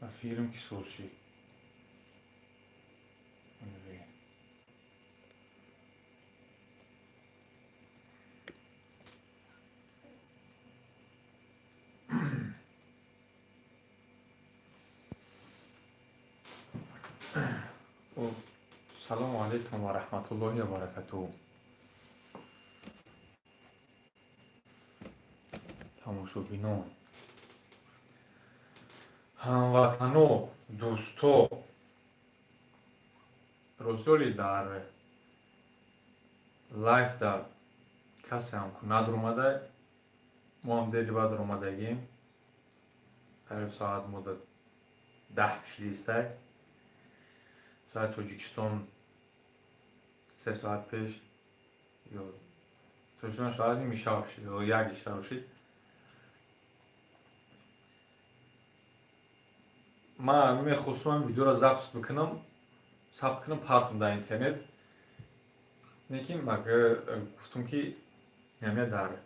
Ба фикрам, ки соз шид. Салому алайкум ва раҳматуллоҳи ва баракатуҳ, тамошобинон, ҳамватано, дӯсто. Ростёли дар лайфда касе ҳам ку надромада, мо ҳам дери баъд омадагим. Қариб соат мода 10 шидистай, соати Тоҷикистон 3 соат пеш ё Тоҷикистон соат ними шаб шид ё яки шаб шид. Ман мехостам видеоро запись бикунам, сабт кунам, партум дар интернет, лекин гуфтам, ки намя дар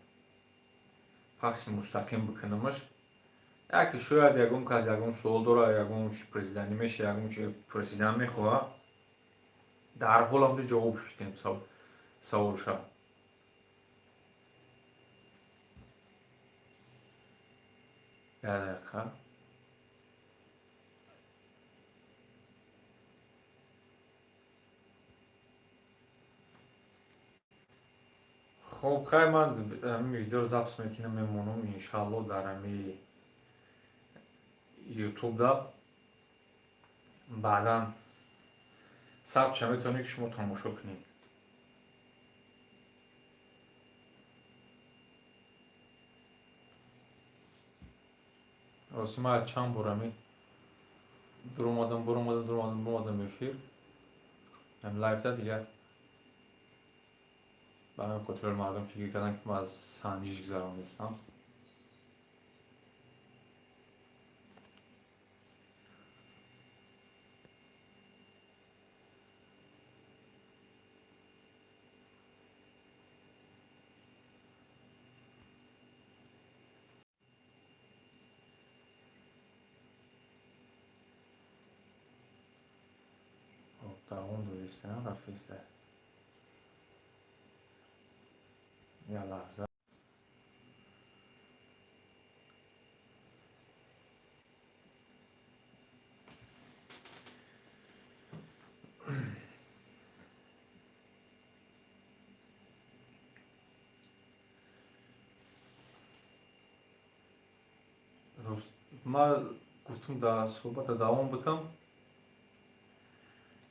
пахши мустақим бикунамаш, яке шояд ягон кас ягон суол дора, ягон чи президентӣ меша, ягон чи президент мехоҳа, дар ҳол ҳамда ҷавоб шудем саволша. Як дақиқа. Хоб, хай, ман ҳамин видеоро запись мекунам, мемонам, иншаалло, дар ҳами ютубда. Баъдан сабтша метавонед, ки шумо тамошо кунед. Рости, ман чанд бор ҳами дуромадам, буромадам, дуромадам, буромадам эфир, ҳами лайфда. Дигар ба ҳамин хотир мардум фикр карданд, ки ман аз санҷиш гузаронистам. Давом додиста, рафтиста. Як лаҳза. Рост, ман гуфтум, дар суҳбата давом бутам.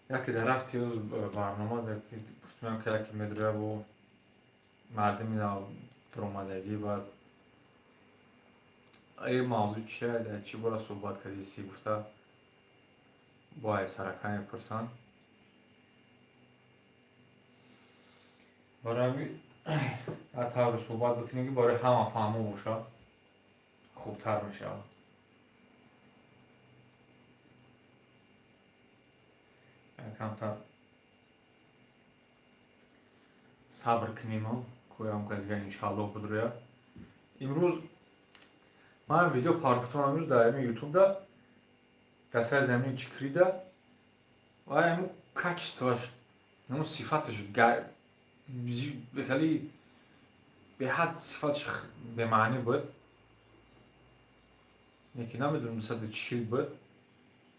Яке дар рафти ӯз барнома гуфтам, ки яке медроя бо мардими дуромадагӣ, баъд ин мавзӯъ чия, дар чӣ бора суҳбат кардиси, гуфта бо айсарака мепурсанд. Барои ҳамин як тавре суҳбат бикунем, ки барои ҳама фаҳмо бошад, хубтар мешавад. Камтар сабр кунем, коям казига, иншааллоҳ, будрояд. Имрӯз ман видео партофтам, имрӯз дар ҳамин ютубда, дар сари замини чикрида, ва ҳамн качествоаш, ҳамн сифаташ хеле беҳад, сифаташ бемаънӣ буд. Лекин намедонам, 240 буд.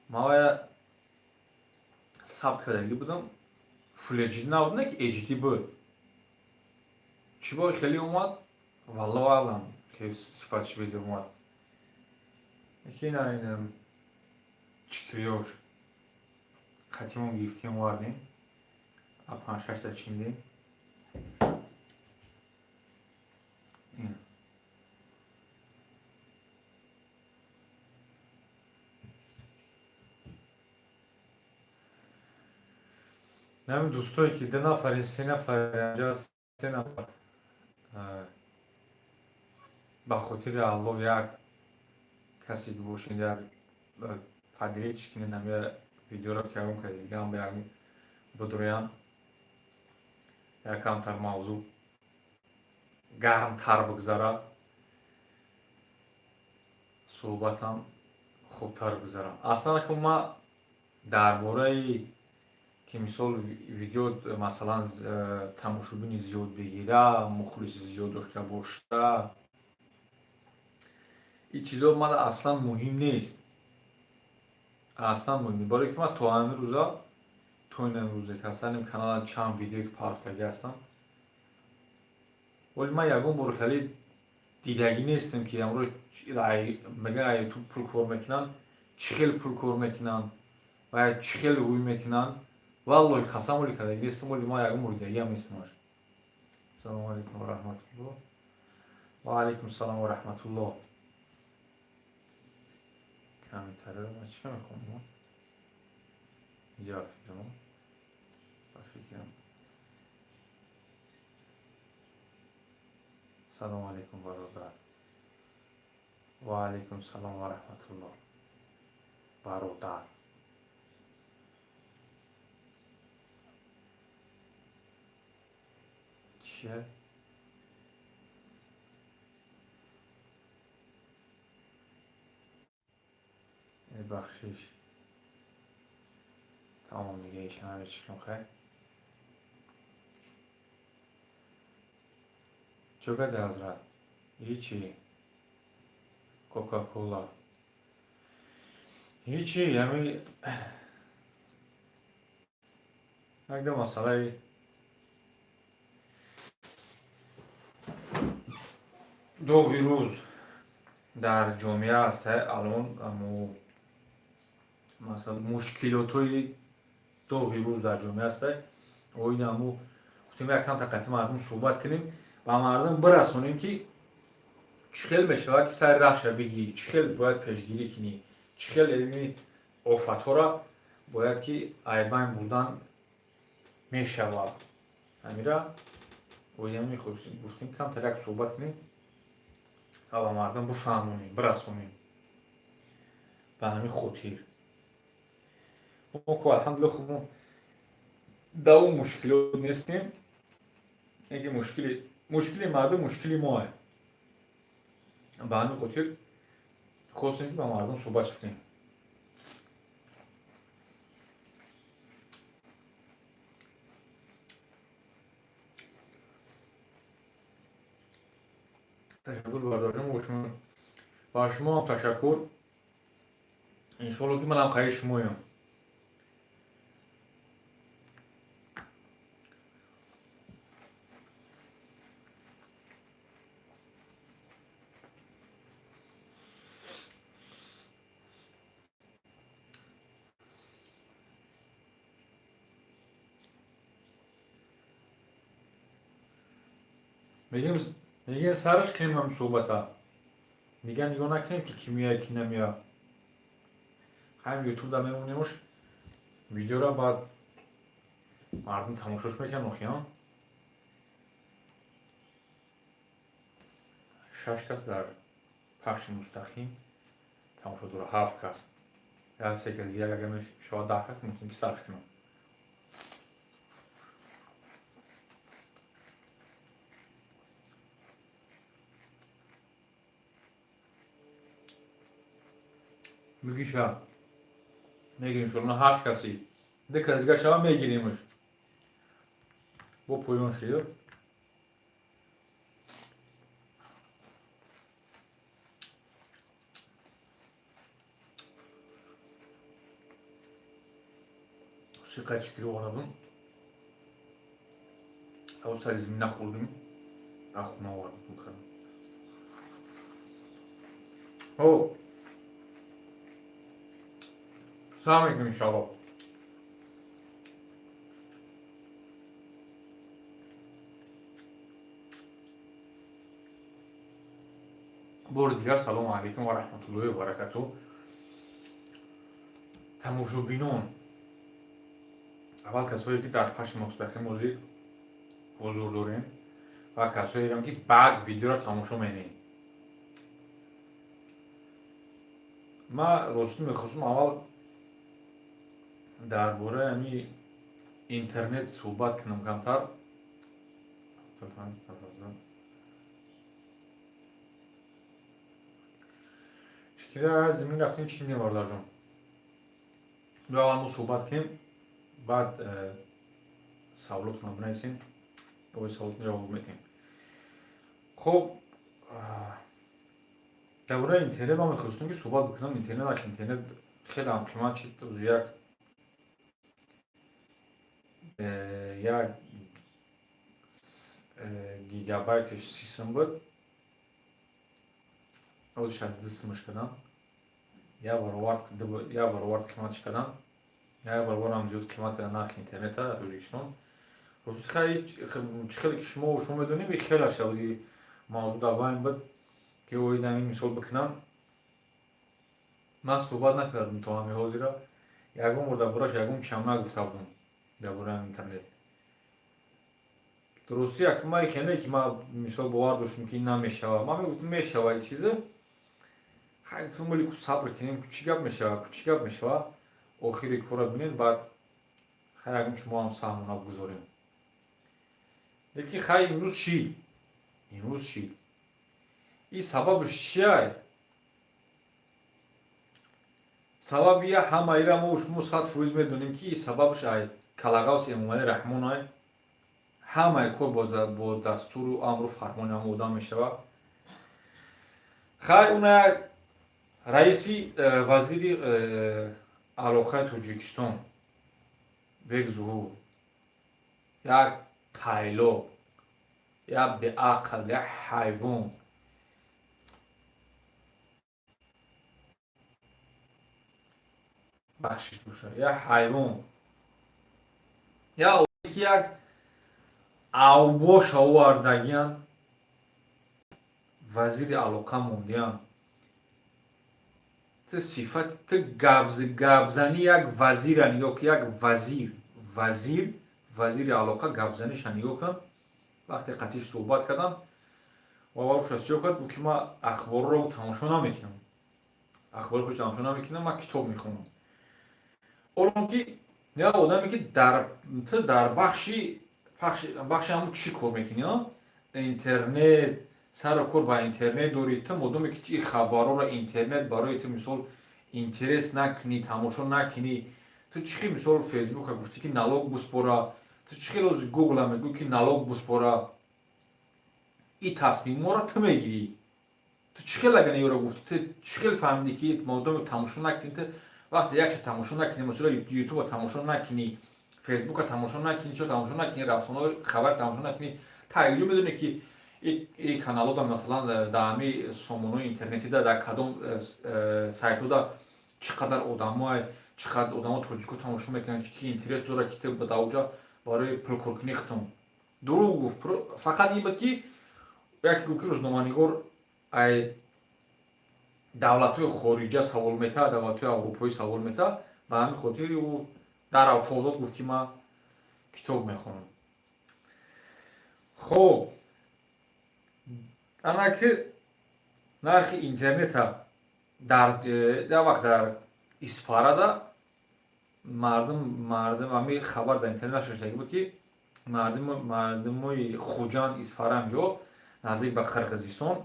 Ман вая сабт кардагӣ будам, Full HD набуд, не ки HD буд. Чӣ бо хеле омад, валлоҳу аълам, хеле сифаташ безеб омад. Лекин ин чикриёш қатимон гирифтем, овардем, а панҷ шашта чиндем. Ин ҳамин дӯстое, ки ду нафари, се нафари анҷа, се нафар, ба хотири Аллоҳ, як касе ки бошед, як поделитесь кунед ҳамин видеоро, ки ягон каси дигаам ба як будроян, як камтар мавзӯъ гармтар бигзарад, суҳбатам Хубтар гузарам. Аслан ку ма дар бораи ки мисол видео, масалан, тамошобини зиёд бигира, мухлиси зиёд дошта боша, ин чизо ман аслан муҳим нест, аслан муҳим нест, барое ки ман то ҳамин рӯза, то ин рӯзе ки ҳастам, ин канала чанд видеое ки партофтагӣ ҳастам, вале ман ягон бор хеле дидагӣ нестам, ки амро мегӯян ютуб пул кор мекунанд, чӣ хел пул кор мекунанд ва чӣ хел рӯй мекунанд. Валлоҳи қасам, оли кардагӣ нестам, оли ман ягон бор дидагиам нестамаш. Ассалому алайкум ва раҳматуллоҳ. Ва алайкум салом ва раҳматуллоҳ. Комментариро ман чӣ мехонам инҷа? Ба фикрам. Салому алайкум, бародар. Ва алайкум салом ва раҳматуллоҳ, бародар. Чия? Бахшиш, тамом, дига ишана чиқим. Хайр, чо карди, ҳазрат? Ҳичи, Кока-кола. Ҳичи, ҳами якда масъалаи доғи рӯз дар ҷомеа аст алон, амо масалан мушкилотҳои доғи рӯз дар ҷомеа аст. Оиди аму гуфтем, якам тақати мардум суҳбат кунем, ба мардум бирасонем, ки чӣ хел мешавад, ки сари раҳша бигирӣ, чӣ хел бояд пешгирӣ кунӣ, чӣ хел илми офатҳоро бояд ки айбайн бурдан мешавад. Ҳамира оиди ҳамин гуфтем, камтар як суҳбат кунем ва ба мардум бифаҳмонем, бирасонем. Ба ҳамин хотир мо ку, алҳамдулилла, хуб, мо дар он мушкилот нестем. Яке мушкили мардум мушкили моа. Ба ҳамин хотир хостем, ки ба мардум суҳбат кунем. Ташаккур, бародарҷон, ба шумо ҳам ташаккур. Иншоалло, ки манам хайри шумоям. Мегӯем, сараш кунем ҳам суҳбата, дигар нигоҳ накунем, ки ки меяд, ки намеяд. Ҳам ютубда мемонемуш видеора, баъд мардум тамошош мекунанд. Охиён шаш кас дар пахши мустақим тамошо дорад, ҳафт кас, як се кас, як агар шавад 10 кас, мумкин ки сарш кунам. Мегиша, мегирем шумо ҳашт каси, ду кас дигар шава, мегиремш. Бо поён шид. Сиқа чикири овардам, таво сари замин нахӯрдем, дар хона овардам бихӯрам. О, салом алейкум, иншоалло. Бори дигар салому алайкум ва раҳматуллоҳи ва баракату, тамошобинон. Аввал касое ки дар пахши мустақим ҳозир ҳузур дорем ва касоеам ки баъд видеоро тамошо менем. Ман ростӣ мехостам аввал дар бораи ҳами интернет суҳбат кунам камтар. Фикра зимин рафтем, чӣ дидем, бародарҷон? Ду аввал мо суҳбат кунем, баъд саволотонро бинависем, ои саволотон ҷавоб медиҳем. Хуб, дар бораи интернет ман мехостам, ки суҳбат бикунам. Интернет, ак интернет хеле ҳам қимат шид. Як гигабайташ 30 сум буд, ҳозир 62 сумаш кардам. Як баровард қиматш кардам, як баробарам зиёд қимат кардан нархи интернета дар Тоҷикистон. Рости, хай, чӣ хеле ки шумо медонем, хеле шавди мавзӯъ дар байн буд, ки оид ҳамин мисол бикунам. Ман суҳбат накардам то ҳамин ҳозира, ягон бор дар борааш ягон чиам нагуфта будам дар бораи интернет. Ростӣ, як ман хеле ки ман мисол бовар доштам, ки ин намешавад, ман мегуфтам, мешава ин чиза. Хай, гуфтам, вале ку сабр кунем, ку чӣ гап мешава, ку чӣ гап мешава, охири корро бинед, баъд хай ягон чи мо ҳам саҳмона бигузорем. Лекин хай, имрӯз шид, имрӯз шид. Ин сабабаш чиай? Сабаби я ҳамаира мо шумо 100% медонем, ки сабабаш ай калағавси Эмомалӣ Раҳмон ай. Ҳамаи кор бо дастуру амру фармони ҳама одам мешавад. Хай, уна раиси вазири алоқаи Тоҷикистон Бек Зуҳур, як тайлоқ, як беақл, як ҳайвон. Бахшиш бошад, як ҳайвон, як ки як авбош овардагиян, вазири алоқа мондиян. Ту сифати ту гапзанӣ як вазира нигоҳ ки, як вазир, вазири алоқа гапзаниша нигоҳ кун. Вақте қатиш суҳбат кардам ва варуша сиёҳ кард, гуфт, ки ман ахборро тамошо намекунам, ахбори худро тамошо намекунам, ман китоб мехонам. Олон ки як одаме, ки дар ту дар бахши ҳамун чӣ кор мекунӣ, интернет, сару кор ба интернет дорӣ, ту модоме ки и хабарҳоро интернет барои ту мисол интерес накунӣ, тамошо накунӣ, ту чӣ хел мисол Фейсбука гуфтӣ, ки налог буспора? Ту чӣ хел ҳозир Гугла мегӯӣ, ки налог буспора? И тасмимҳоро ту мегирӣ. Ту чӣ хел агар ёро гуфтӣ? Ту чӣ хел фаҳмидӣ, ки модоме тамошо накунӣ, ту вақте якша тамошо накунӣ, масалан, Ютуба тамошо накунӣ, Фейсбука тамошо накунӣ, чо тамошо накунӣ, расонаҳои хабар тамошо накунӣ, та айҷо медонӣ, ки и каналҳода, масалан, дар ҳамин сомонаҳои интернетида, дар кадом сайтҳода чӣ қадар одамое, чӣ қадар одамо тоҷико тамошо мекунанд, ки интерес дорад, ки ту дар оҷа барои пулкоркунӣ хитон. Дурӯғ гуфт. Фақат ин буд, ки яке гуфт, ки рӯзноманигор ай давлатҳои хориҷа савол метаҳад, давлатҳои аврупоӣ савол метаҳад, ба ҳамин хотири ӯ дар авто дод, гуфт, ки ман китоб мехонам. Хуб, ана ки нархи интернета дар як вақт дар Исфарада мардум ҳамин хабар дар интернет нашриштагӣ буд, ки мардумои Хуҷанд, Исфара, ҳамҷо наздик ба Қирғизистон,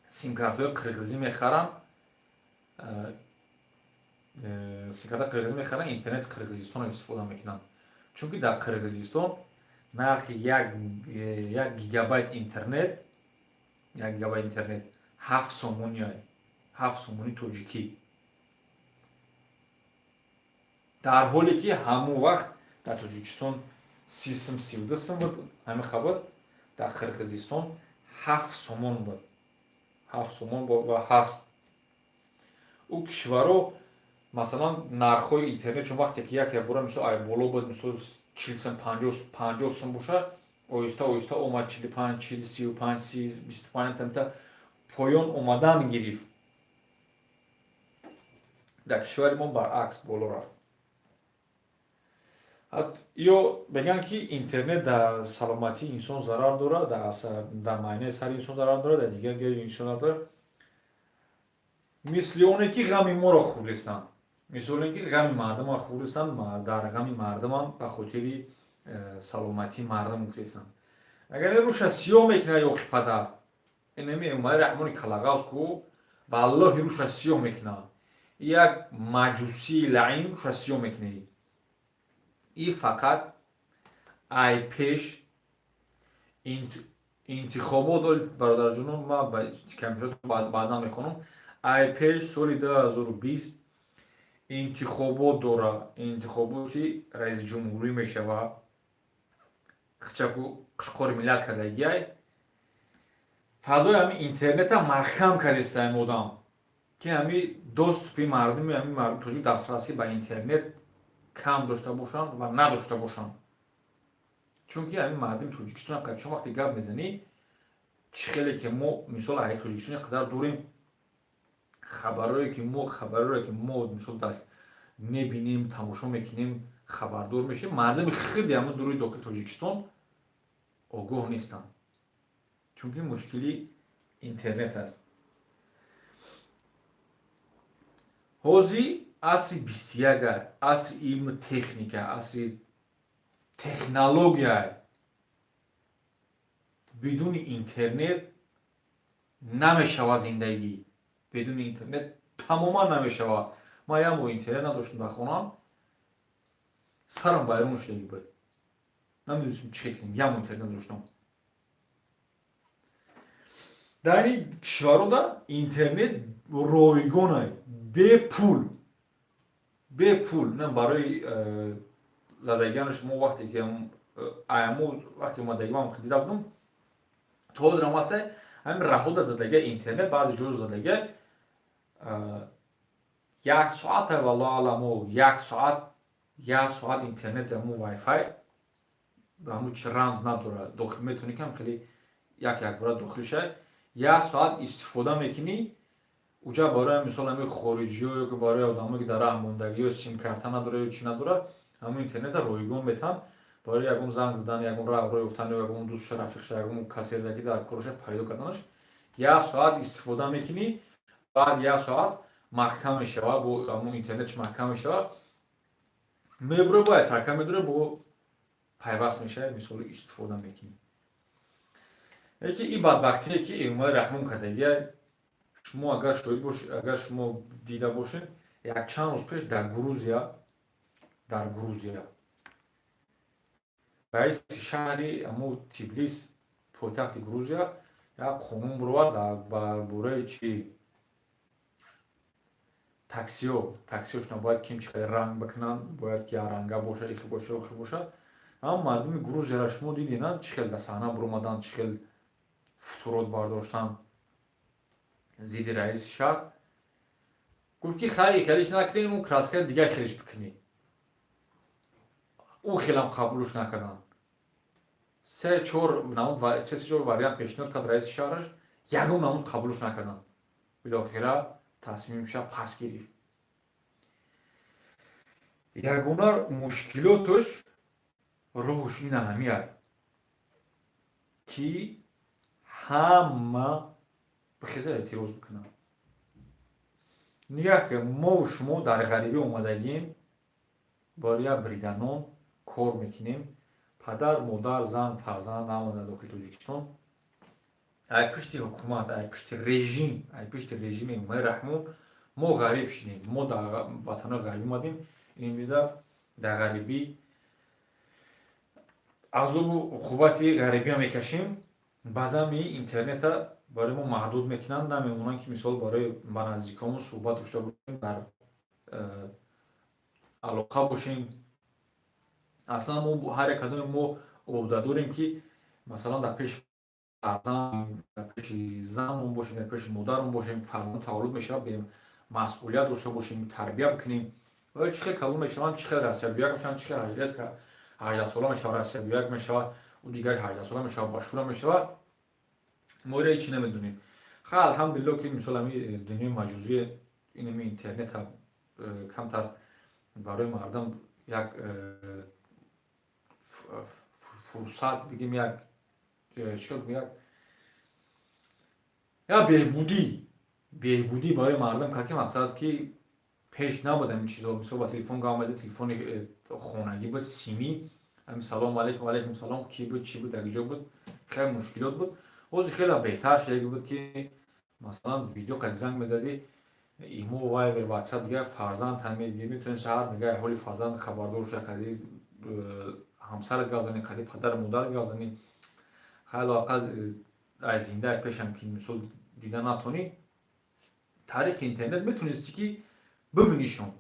симкартҳои қирғизӣ мехаранд, симкартҳои қирғизӣ мехаранд, интернети Қирғизистонро истифода мекунанд, чунки дар Қирғизистон нархи як гигабайт интернет, 1 гигабайт интернет 7 сомони, 7 сомони тоҷикӣ, дар ҳоле ки ҳамон вақт дар Тоҷикистон 30 сум, 32 сум буд. Ҳамин хабар дар Қирғизистон 7 сомон буд, 7 сомон ва ҳаст. Ӯ кишварҳо, масалан, нархҳои интернет чун вақте ки як бора мисол ай боло буд, мисол 40 сум, 50 сум бошад, оҳиста оҳиста омад 45, 40, 35, 30, 25 тамта поён омадан гирифт. Дар кишвари мо баръакс, боло рафт. Ё мегӯянд, ки интернет дар саломатии инсон зарар дорад, дар майнаи сари инсон зарар дорад, дар дигар ҷои инсон зарар дорад. Мисли оне ки ғами моро хӯрдистанд, мисли оне ки ғами мардумро хӯрдистанд, дар ғами мардумам ба хотири саломатии мардум гуфтестанд. Агар не, рӯша сиёҳ мекунад ёқи падар. Инами Эмомалӣ Раҳмони калағавз ку. Валлоҳи, рӯша сиёҳ мекунад. Як маҷусии лаин рӯша сиёҳ мекунад. И фақат ай пеш интихобот, бародарҷонон, ман ба компютер баъдан мехонам. Ай пеш соли 2020 интихобот дора, интихоботи раисҷумҳурӣ мешавад. Хчаку қишқори миллат кардагиай, фазои ҳами интернета маҳкам кардистаем одам, ки ҳами доступи мардуми, ҳами мардуми тоҷик дастрасӣ ба интернет кам дошта бошанд ва надошта бошанд. Чунки ҳамин мардуми Тоҷикистон чун вақте гап мезанӣ, чӣ хеле ки мо, мисол, ай Тоҷикистон қадар дурем, хабарое ки мо, мисол, даст мебинем, тамошо мекунем, хабардор мешавем, мардуми хеле ҳамин дуруи дохили Тоҷикистон огоҳ нестанд, чунки мушкили интернет аст. Ҳозир асри 21, асри илму техника, асри технология. Бидуни интернет намешавад зиндагӣ, бидуни интернет тамоман намешавад. Ман як моҳ интернет надоштам дар хонаам, сарам вайрон шудагӣ буд, намедонистам чӣ кунем. Як моҳ интернет надоштам. Дар ин кишварҳода интернет ройгонай, бепул, бепул. На барои задагианаш мо вақте ки аямо вақте омадагӣ, ман дида будам, то ҳозирам ҳаста ҳамин раҳода задагия интернет. Баъзе ҷо задагия як соата, валлоҳу аламо, як соат, як соат интернет. Ҳамун вайфай ҳамун чи рамз надорад, дохил метавонӣ кам хеле як якбора дохил шавӣ, як соат истифода мекунӣ. Уҷа барои, мисол, ҳамин хориҷиё ё ки барои одамое ки дар раҳ мондагӣ ё симкарта надора ё чӣ надора, ҳамун интернета ройгон метаҳанд барои ягон занг задан, ягон роҳ ёфтан ё ягон дӯстша, рафиқша, ягон касеро, ки дар короша пайдо карданаш. Як соат истифода мекунӣ, баъд як соат маҳкам мешавад, бо ҳамун интернетш маҳкам мешавад, мебура, бо сарка медора, бо пайваст мешавад, мисол, истифода мекунӣ. Яке ин бадбахтие ки Эмомалӣ Раҳмон кардагия. Шумо агар шоҳид бош, агар шумо дида бошед, якчанд рӯз пеш дар Грузия раиси шаҳри ҳамо Тиблис, пойтахти Грузия, як қонун бировард дар бораи чи таксиҳо. Таксиҳошона бояд ким чӣ қадар ранг бикунанд, бояд ки якранга бошад, ихел боша, охел бошад. Аммо мардуми Грузияро шумо дидед, на, чӣ хел дар саҳна биромаданд, чӣ хел футурот бардоштанд зидди раиси шаҳр. Гуфт, ки хайр, хелиш накунем, ӯ краскаи дигар хелиш бикунӣ. Ӯ хелам қабулш накарданд. Се чор намуд, се чор вариант пешниҳод кард раиси шаҳраш, ягон намуд қабулш накарданд. Билохира тасмимша пас гирифт. Ягона мушкилоташ, роҳш ина ҳамия, ки ҳама бихеза, эътироз бикунанд. Нигаҳ ки мову шумо дар ғарибӣ омадагим, бори як бриданон кор мекунем, падар, модар, зан, фарзанд ҳама дар дохили Тоҷикистон, ай пушти ҳукумат, ай пушти режим, ай пушти режими Эмомалӣ Раҳмон мо ғариб шудем. Мо дар ватанҳои ғариб омадем, ин бида дар ғарибӣ азобу уқубати ғарибиам мекашем. Баъзан интернета барои мо маҳдуд мекунанд, намемонанд, ки, мисол, барои ба наздиконмон суҳбат дошта бошем, дар алоқа бошем. Аслан мо, ҳар як кадоме мо ӯҳда дорем, ки, масалан, дар пеши фарзанд, дар пеши занмон бошем, дар пеши модармон бошем. Фарзанд таваллуд мешавад, масъулият дошта бошем, тарбия бикунем. Оё чӣ хел калон мешаванд, чӣ хел россиябиёк мешаванд, чӣ хел 18-сола мешавад, россиябиёк мешавад, ӯ дигари 18-сола мешавад, башура мешавад, мо ира ҳечи намедонем. Ха, алҳамдулилло, ки, мисол, ҳами дунёи маҷозӣ, инами интернета камтар барои мардум як фурсат бигем, як чикор, як беҳбудӣ барои мардум кард, ки мақсад ки пеш набуд ҳамин чизо. Мисол, ба телефон гап мезад, телефони хонагӣ буд, симӣ, ҳамин салому алейкум, алейкум салом, кӣ буд, чӣ буд, дар ҷо буд, хеле мушкилот буд. Ҳозир хеле беҳтар шудагӣ буд, ки Масалан, видео қати занг мезадӣ, имо, Вайбер, Ватсап, дигар фарзанд ҳам медидӣ, метавонӣ саҳар мега ҳоли фарзанд хабардор ша, қади ҳамсарат гап занӣ, қади падару модарат гап занӣ. Хай, лоақал аз зинда пешам ки мисол дида натонӣ, тариқи интернет метонисти ки бибинишон.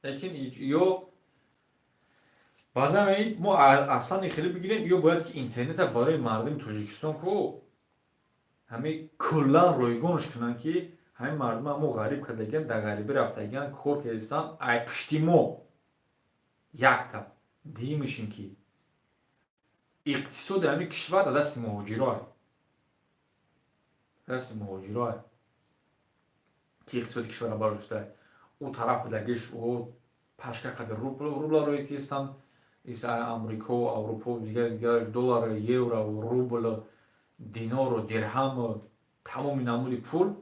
Лекин ё баъзан мо аслан хеле бигирем, ё бояд ки интернета барои мардуми Тоҷикистон ку ҳамин куллан ройгонш кунанд, ки ҳамин мардума мо ғариб кардагиам, дар ғарибӣ рафтагиан, кор кардистанд ай пушти мо. Якта дуюмишин ки иқтисоди ҳамин кишвар дар дасти муҳоҷироа, дасти муҳоҷироа ки иқтисоди кишварро барошта. Ӯ тараф будагиш ӯ пашка қади рубла рӯи кистанд, ис Амрико, Аврупо, дигар дигар, доллар, евро, рубл, динору дирҳам, тамоми намуди пул.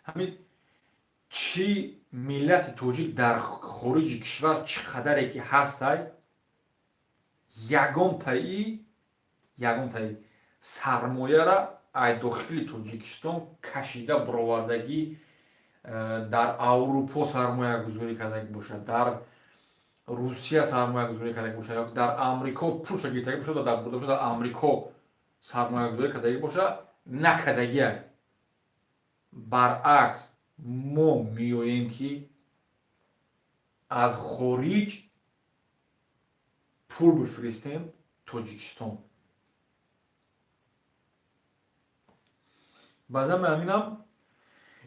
Ҳамин чӣ миллати тоҷик дар хориҷи кишвар чӣ қадаре ки ҳастай, ягонтаи сармояра ай дохили Тоҷикистон кашида баровардагӣ, дар Аврупо сармоягузорӣ кардагӣ бошад, дар Русия сармоягузорӣ кардагӣ бошад ё дар Амрико пулша гирифтагӣ бошад, бурда бошад, дар Амрико сармоягузорӣ кардагӣ бошад, накардагиа. Баръакс, мо меоем ки аз хориҷ пул бифиристем Тоҷикистон. Баъзан ҳаминам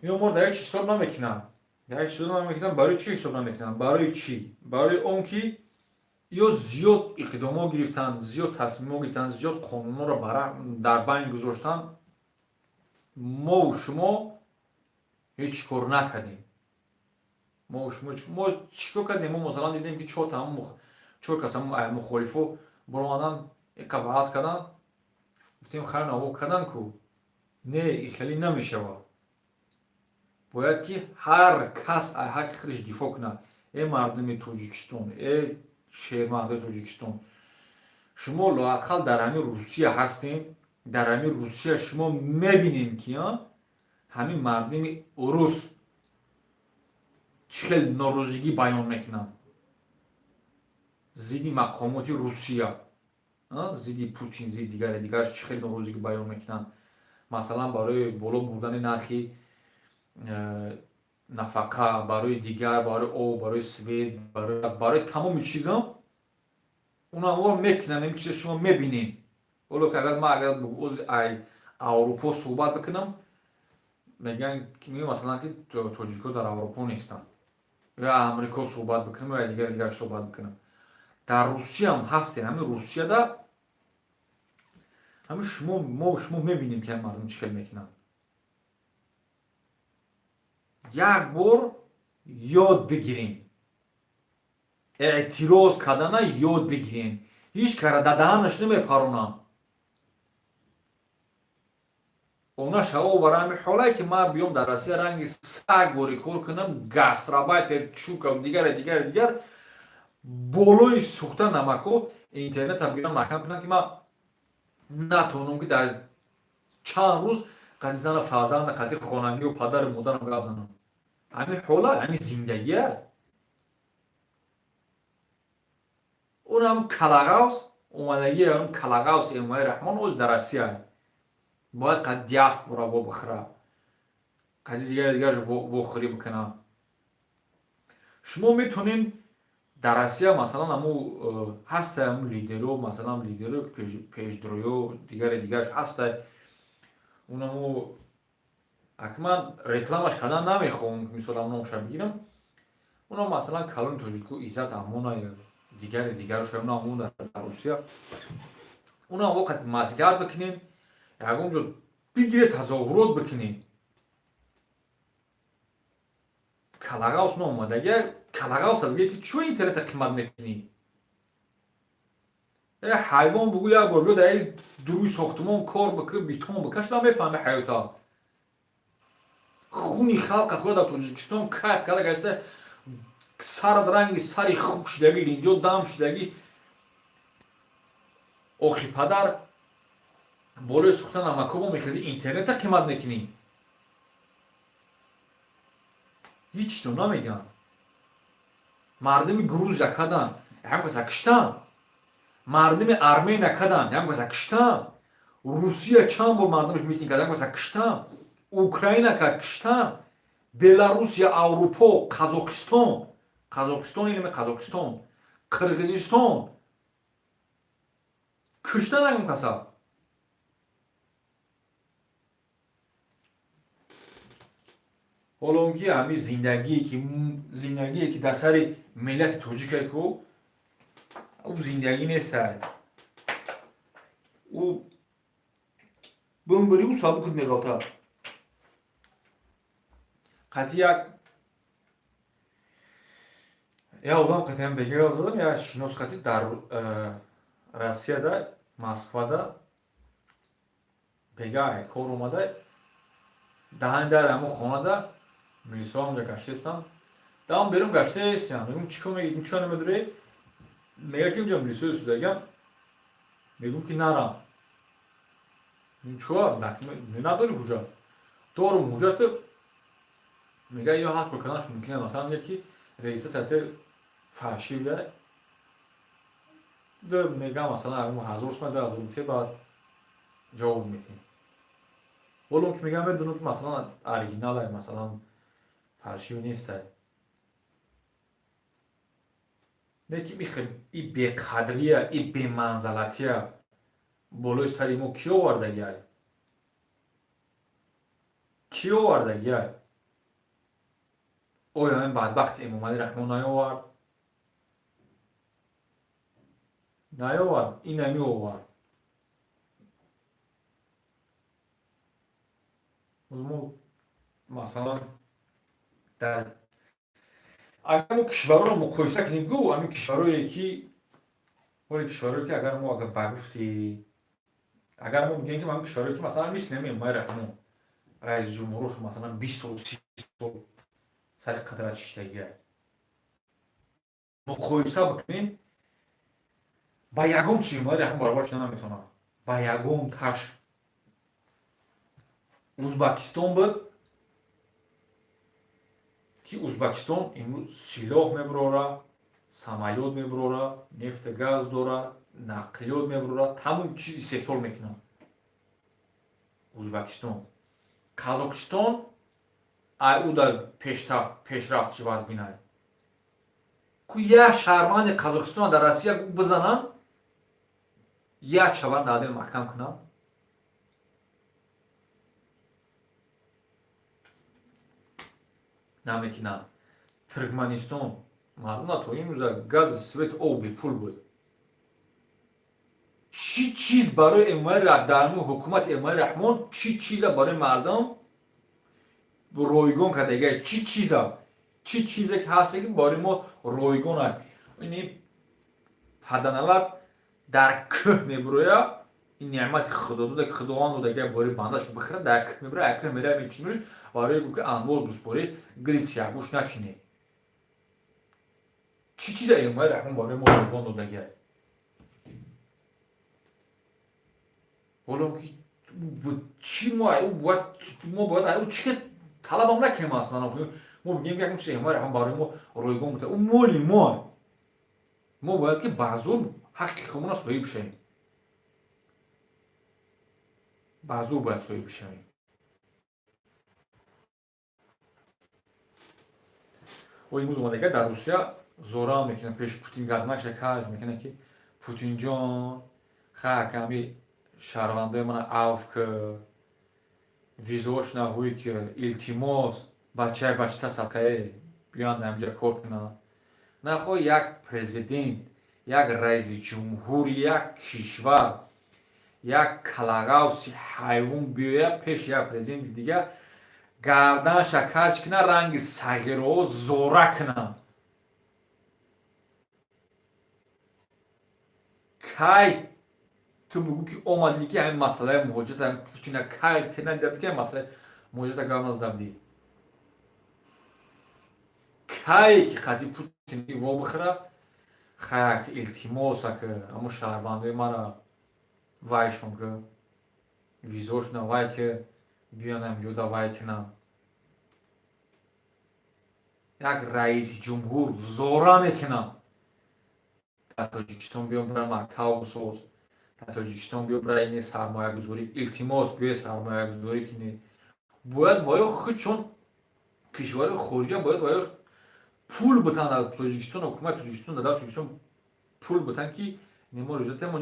ино моро дар ҳеҷ ҳисоб намекунанд, дар ҳеҷ ҳисоб намекунанд. Барои чӣ ҳисоб намекунанд? Барои чӣ? Барои он ки ё зиёд иқдомҳо гирифтанд, зиёд тасмимҳо гирифтанд, зиёд қонунҳоро дар байн гузоштанд. Мову шумо ҳеҷ кор накардем. Мо шумо мо чӣ кор кардем? Мо, масалан, дидем, ки чор кас мухолифо баромадан, иқа ваъз карданд, гуфтем: «Хайр, наво кардан ку, не, и хеле намешавад, бояд ки ҳар кас аз ҳаққи худаш дифоъ кунад». Э мардуми Тоҷикистон, э шермардои Тоҷикистон, шумо лоақал дар ҳамин Русия ҳастем. Дар ҳамин Русия шумо мебинем, ки ҳамин мардуми урус чӣ хел норозигӣ баён мекунанд зидди мақомоти Русия, зидди Путин, зидди дигаре дигар, чӣ хел норозигӣ баён мекунанд. Масалан, барои боло бурдани нархи нафақа, барои дигар, барои об, барои свет, барои тамоми чизо унамвор мекунанд. Ин чиза шумо мебинед. Ҳоло ки агар ман агар ози ай Аврупо суҳбат бикунам, мегӯянд, масалан, ки тоҷикҳо дар Аврупо нестанд, ё Амрико суҳбат бикунам, ё дигар дигар суҳбат бикунам. Дар Русияам ҳастем. Ҳамин Русияда ҳамин шумо, мо шумо мебинем, ки мардум чӣ хел мекунанд. Як бор ёд бигирем, эътироз кардана ёд бигирем. Ҳеҷ кара дар даҳанаш намепаронам. Она шаво барои ҳамин ҳолае ки ман биём дар Россия ранги саг вори кор кунам, гастробайтер, чука, дигаре, дигаре, дигар, болои сӯхта намако интернета бигирам, маҳкам кунам, ки ман натавонам ки дар чанд рӯз қади зана, фарзанда, қади хонагию падару модарам гап занам. Ҳамин ҳола, ҳамин зиндагия. Унам калағавс омадагия, калағавс Эмомалӣ Раҳмон оз дар Россия бояд қад диаспора вобихӯра, қади дигари дигараш вохӯрӣ бикунад. Шумо метавонед дар Россия, масалан, аму ҳастай, аму лидеро, масалан, лидеро, пешдроё, дигаре дигараш ҳастай. Унаму аки ман рекламаш кардан намехоҳам, мисол, номша бигирам. Уна, масалан, калони тоҷику Иззат Амона, дигаре дигарош, уна дар Русия, уна воқат маслиҳат бикунем, ягон ҷо бигире, тазоҳурот бикунем. Калағавс наомадагия, калағавса бигӯе, ки чӯ интернета қимат мекунӣ? Э ҳайвон, бугӯ, як бор биё дар дуруи сохтумон кор бикӯ, битон бикаш, ман мефаҳми ҳаёта. Хуни халқа хӯра, дар Тоҷикистон кайф карда гашта, сарат ранги сари хук шудагӣ, инҷо дам шудагӣ. Охи падар. Болои сӯхта намакобо мехезӣ, интернета қимат мекунӣ. Ҳичто намегӯянд. Мардуми Грузия кадан, ям каса киштан. Мардуми Армения кадан, ям каса киштан. Русия чанд бор мардумаш митинг кард, ям каса киштан. Украина кард, киштан. Беларусия, Аврупо, Қазоқистон, Қазоқистон, инаме Қазоқистон, Қирғизистон киштан ягон каса. Ҳоло он ки ҳамин зиндагие ки дар сари миллати тоҷикае ку, ӯ зиндагӣ нестай. Ӯ бумбири, ӯ сабукут меғалтад. Қатъи як одам қатъиан бегага задам, як шинос қатъи дар Россияда, Москвада бега кор омада, даҳани дар ҳамон хонада милисоҳо ҳамҷа гаштаистанд. Даҳам берун гаштаистанд. Мегӯм, чӣ кор мегӯ, чиро намедорӣ? Мега ки инҷо милисои судагиам. Мегӯм ки нарам. Чуа надорӣ ҳуҷҷат? Дорум ҳуҷҷату. Мега, ё ҳар кор карданаш мумкин аст. Масалан, мега ки регистрация фальшивая. Мега, масалан, 1000 сум, 2000 рубл, баъд ҷавоб медиҳем. Ҳоло ки мегӯям, медонам ки, масалан, оригиналай, масалан, фальшивый нестай. Не ки и беқадрия, и беманзалатия болои сари мо кӣ овардагиай? Кӣ овардагиай? Оё ин бадбахти Эмомалӣ Раҳмон наёвард? Наёвард, инами овард. Мо, масалан, дар агар мо кишварҳоро муқоиса кунем, гу ҳамин кишварҳое ки ҳоли кишварҳое ки агар мо, агар ба гуфти, агар мо бигӯем ки ҳамин кишварҳое ки, масалан, мисли ҳамин Эмомалӣ Раҳмон раиси ҷумҳурошон, масалан, 20 сол, 30 сол сари қудрат шиштагиа, муқоиса бикунем, ба ягон чи Эмомалӣ Раҳмон баробар шуда наметавонад, ба ягон таш. Узбакистон буд ки Узбакистон имрӯз силоҳ мебурора, самолёт мебурора, нефту газ дора, нақлиёт мебурора, тамом чиз истеҳсол мекунад Узбакистон. Қазоқистон ай ӯ дар пешрафт чӣ вазъ бинад ку, як шаҳрванди Қазоқистон дар Россия бизананд, як шаванд, дар дил маҳкам кунанд. Намекунанд. Туркманистон мардум то имрӯза гази, свет, об бепул буд. Чӣ чиз барои Эмомалӣ, дар ҳукумати Эмомалӣ Раҳмон чӣ чиза барои мардум ройгон кардага? Чӣ чиза, чӣ чизе ки ҳасте ки барои мо ройгон? Ини паданалат дар кӯҳ мебуроя. Ин неъмати худо дода ки Худованд додага бори бандаш ки бихӯра, дар кӯҳ мебуроя, кӯҳ мерава, мечинӣ. Барои гуфт ки андоз биспорӣ, гили сияҳгӯш начинӣ. Чӣ чиза Эмомалӣ Раҳмон барои мо ройгон додага? Ҳоло ки чӣ мо бояд ӯ чӣ талабам накунем? Аслан мо бигем ки ягон чиз Эмомалӣ Раҳмон барои мо ройгон буда, ӯ моли мо. Мо бояд ки ба зур ҳаққи худмона соҳиб шавем, ба зур бояд соҳиб шавем. О, имрӯз омадага дар Русия зора мекунад, пеши Путин гарданакша каҷ мекунад ки Путинҷон, ха ками шаҳрвандои мана авф ки, визош наҳӯй ки, илтимос, бачаи бачита садқае биёянд, ҳаминҷа кор кунанд. Нахоҳ як президент, як раиси ҷумҳур, як кишвар, як калағавси ҳайвон биёяд пеши як президенти дигар, гарданша каҷ кунад, ранги сағирҳо зора кунанд. Кай ту бугӯ ки омадӣ ки ҳамин масъалаи муҳоҷират, ҳамин Путина кай тенадида ки ҳамин масъалаи муҳоҷирата гап назада будӣ? Кае ки қатъи Путин во бихӯра, хаяк, илтимос, ака, ҳамун шаҳрвандои мара вайшон ки. Визошона вай ки биён ҳаминҷода вай кунанд. Як раиси ҷумҳур зора мекунам, дар Тоҷикистон биён, бира мактаб бисоз, дар Тоҷикистон биё, бира ине сармоягузорӣ, илтимос, биё сармоягузорӣ кунед. Бояд воё худшон кишвари хориҷа бояд воё пул битан дар Тоҷикистон, ҳукумати Тоҷикистон дар Тоҷикистон пул битан, ки мо иҷозат мо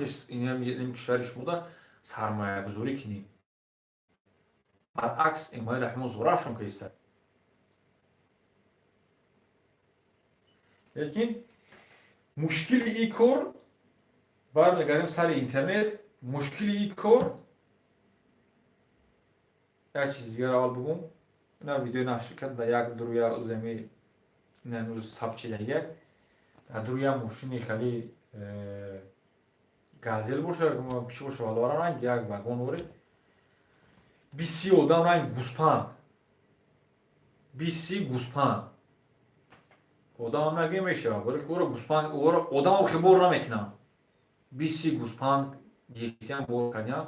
кишвари шумода сармоягузорӣ кунем. Баръакс, Эмомалӣ Раҳмон зорашон киста. Лекин мушкили ин кор, бармегардем сари интернет, мушкили ин кор як чизи дигар аввал бугум. Ина видео нашр кард дар як дуруя зами имрӯз сабт шида, як дар дуруя мошини хеле газел боша, чӣ боша, валора ранг, як вагон оред, 20 одам ранг гӯспанд, 20 гӯспанд одамам нагӯ мешавад, барои ки ӯро гӯспанд, ӯро одамам хел бор намекунам. 20 гӯспанд гирифтиам, бор кардиам,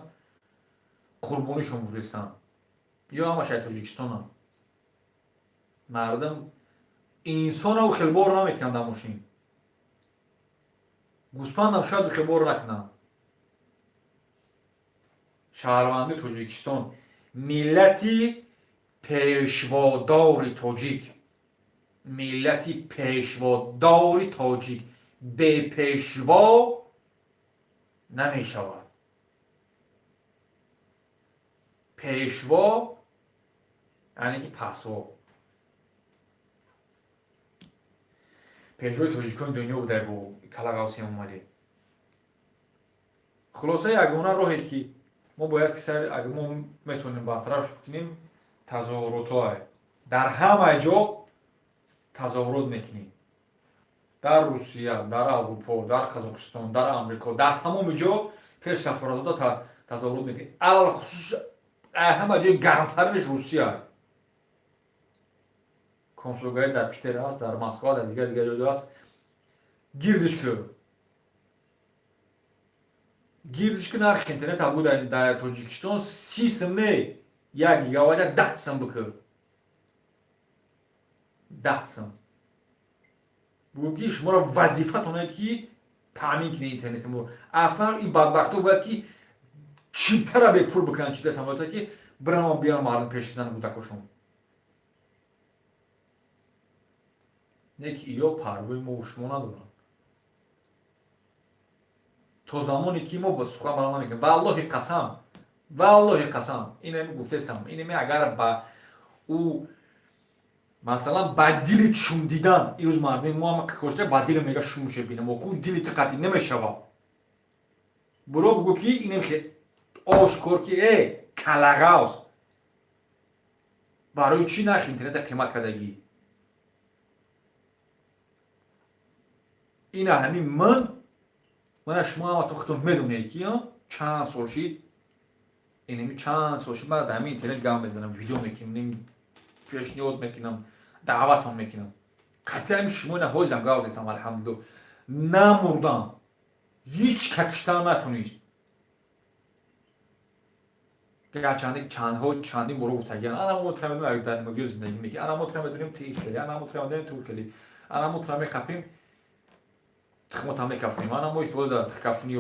қурбонишон бурдистанд. Ё ҳамаш ай Тоҷикистонам. Мардум инсонав хел бор намекунанд дар мошин, гӯспандам шояд хел бор накунанд. Шаҳрванди Тоҷикистон, миллати пешводори тоҷик, миллати пешводори тоҷик бепешво намешавад. Пешво яъне ки пасво. Пешвои тоҷикони дунё будай бо Калағавси Эмомалӣ. Хулоса, ягона роҳе ки мо бояд ки сар, агар мо метавонем бартараф кунем, тазоҳуротҳое. Дар ҳама ҷо тазоҳурот мекунем, дар Русия, дар Аврупо, дар Қазоқистон, дар Амрико, дар тамоми ҷо пеш сафоратҳо тазоҳурот мекунем. Алалхусус ҳама ҷои гармтаринаш Русия. Консулгарӣ дар Питер аст, дар Москва, дар дигар дигар ҷо аст. Гирдиш ку, гирдиш ку, нархи интернет буд дар Тоҷикистон 30 сум, як гигабайта 10 сум бикӯ, 10 сум. Бугӯ ки шуморо вазифатоне ки таъмин кунед интернети мо. Аслан ин бадбахтҳо бояд ки чиптара бепул бикунанд, чита самолёта ки бирама биёрам мардум пеши зану кӯдакошон. Не ки иё парвои мо шумо надоранд. То замоне ки мо ба сухан барам намекунем, валлоҳи қасам, валлоҳи қасам, инами гуфтесам, инами агар ба ӯ масалан ба дили чум дидан ирӯз мардуми мо ҳама кошта ба дили мега шумуше бинам, оку дили тиқати намешавад. Буро бугӯ ки инем ошкор ки э калағавз, барои чӣ нархи интернета қимат кардагӣ? Ина ҳамин ман мана шумо ҳамато худтон медонед ки чанд сол шид, инами чанд сол шид ман дар ҳамин интернет гап мезанам, видео мекунам, пешниҳод мекунам, даъватон мекунам. Қатъи ҳамин шумо ина ҳозирам гап зестам, алҳамдулилло, намурдам, ҳеҷ ка киштан натонист. Гарчанде чандҳо чандин боро гуфтагиан, ана мо тра медонем, дар нимагиё зиндагӣ мекунем, ана мо тра медонем, ти хели, ана мо тра медонем, ту хели, ана мо тра мехапем, тухмота мекафонем, ана мо дар кафни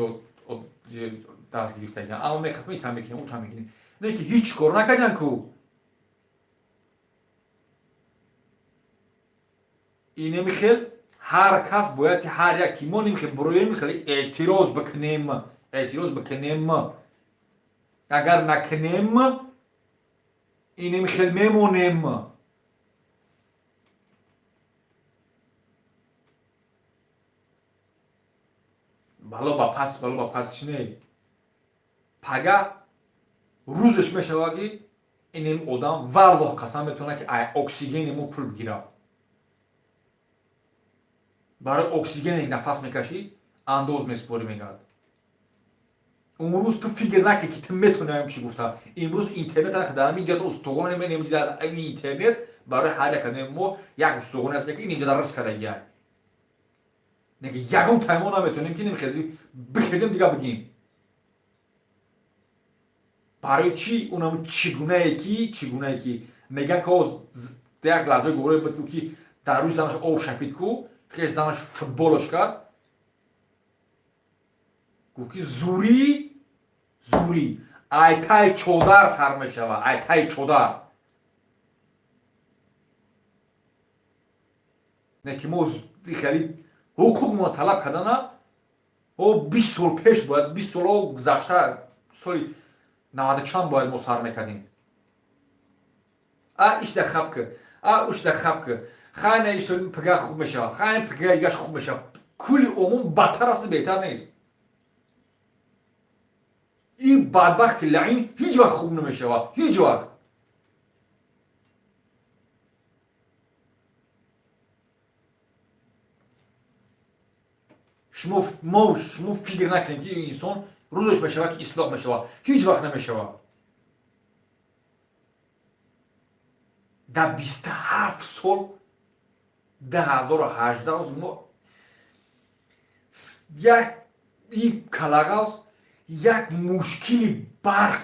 даст гирифтагиан, ана мо мехапем, ита мекунем, ута мекунем. Не ки ҳеҷ кор накардиан ку. Инеми хел ҳар кас бояд ки ҳар як ки мо нимхел буроем, хеле эътироз бикунем, эътироз бикунем. Агар накунем, инем хел мемонем. Бало ба пас, бало ба пас чине, пага рӯзеш мешавад ки инем одам, валлоҳ қасам, метавонад ки оксигени мо пул бигирад. Барои оксигене нафас мекашӣ, андоз месупорӣ, мегӯяд. Он рӯз ту фикр накунӣ ки ту метавонӣ ҳам чӣ гуфта. Имрӯз интернет дар ҳамин ҷиҳат устуғон, интернет барои ҳар як одами мо як устуғоне аст, ки ин инҷа дар риск кардагиай. Неки ягон таймо наметавонем ки намехезем, бихезем, дига бигем. Барои чӣ? Унам чӣ гунае ки мегӯянд, ки як лаҳзаи гуворое буд, ки дар рӯи занаш об шапид ку, хес занаш футболаш кард, гуфт, ки зурӣ, зурӣ айтай чодар сар мешавад, айтай чодар. Не ки мо хеле ҳуқуқмонро талаб кардана о 20 сол пеш бояд, 20 соло гузашта, соли наваду чанд бояд мо сар мекардем. А ишта хаб ки, а ушта хаб ки, хайна ишто пига хуб мешавад, хайна пига игаш хуб мешавад. Кулли умум бадтар аст, беҳтар нест. И бадбахти лаин ҳеҷ вақт хуб намешавад, ҳеҷ вақт. Шумо, мо, шумо фикр накунед, ки инсон рӯзаш мешавад, ки ислоҳ мешавад. Ҳеҷ вақт намешавад. Дар 27 сол, 2018 мо як и калағавс, як мушкили барқ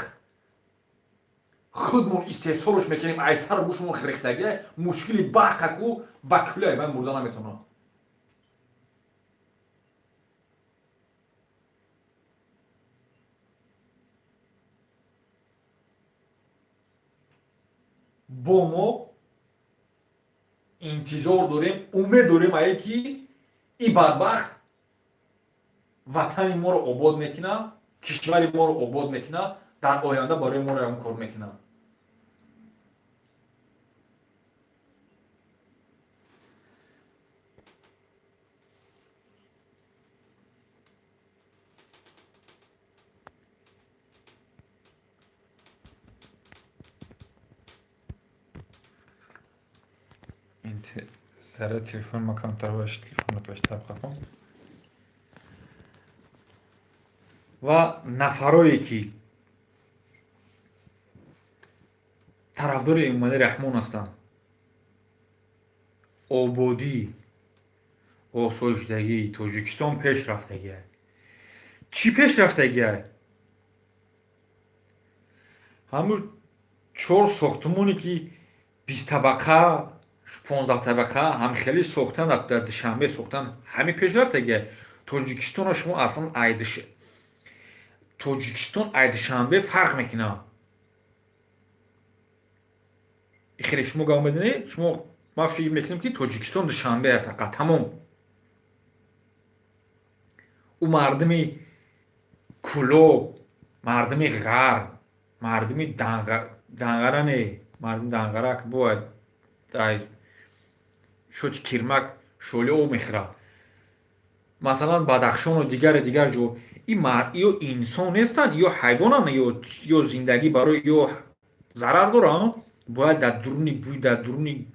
худмон истеҳсолш мекунем, айсару гӯшмон хирехтагия. Мушкили барқаку ба куллай ман бурда наметавонам. Бо мо интизор дорем, умед дорем, ае ки и бадбахт ватани моро обод мекунад, кишвари моро обод мекунад, дар оянда барои моро ягон кор мекунад. Заряд телефони ма камтар бошад, телефонро пештар қафам. Ва нафарое ки тарафдори Эмомалӣ Раҳмон ҳастанд, ободӣ, осоиштагӣ, Тоҷикистон пешрафтагия. Чӣ пешрафтагия? Ҳамун чор сохтумоне ки 20 табақа, 15 табақа ҳамхелӣ сохтан, дар Душанбе сохтан, ҳамин пешрафтагия. Тоҷикистонро шумо аслан айдиш, Тоҷикистон ай Душанбе фарқ мекунад. Хеле шумо гап мезанед. Шумо, ман фикр мекунам, ки Тоҷикистон Душанбе фақат, тамом. Ӯ мардуми Кӯлоб, мардуми Ғарб, мардуми Данғара, не, мардуми Данғара бояд шоти кирмак шоли об мехӯрад. Масалан, Бадахшону дигари дигар ҷо, ё инсон нестанд, ё ҳайвонанд, ё зиндагӣ барои ё зарар доранд. Бояд дар дуруни бӯй, дар дуруни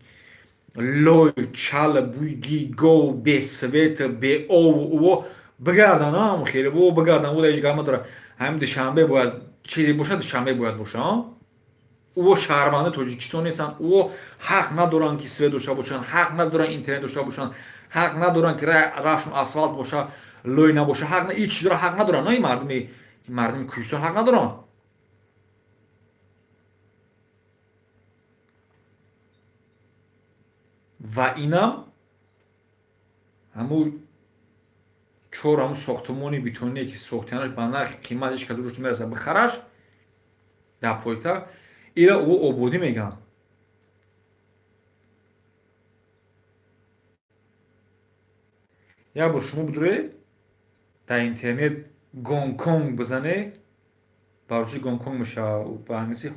лой, чал, бӯи ги гов, бе свет, бе ову уво бигарданд, хеле во бигарданд. Во ҳеҷ гап надорад. Ҳамин Душанбе бояд чизе бошад, Душанбе бояд бошад. Ӯ шаҳрванди Тоҷикистон нестанд. Ӯ ҳақ надоранд, ки свет дошта бошанд, ҳақ надоранд интернет дошта бошанд, ҳақ надоранд, ки раҳшон асфалт боша, лой набоша. Ҳақ ҳеҷ чизро ҳақ надоранд. На мардуми кӯҳистон ҳақ надоранд. Ва инам ҳамун чор ҳамун сохтумони бетоние, ки сохтанаш ба нархи қимат, ҳеҷ кас рӯш намерасад бихараш дар пойтахт, ира ӯ ободӣ мегӯянд. Як бор шумо бидуред, дар интернет Гонконг бизанед, ба русӣ Гонконг мешава, ба англисӣ,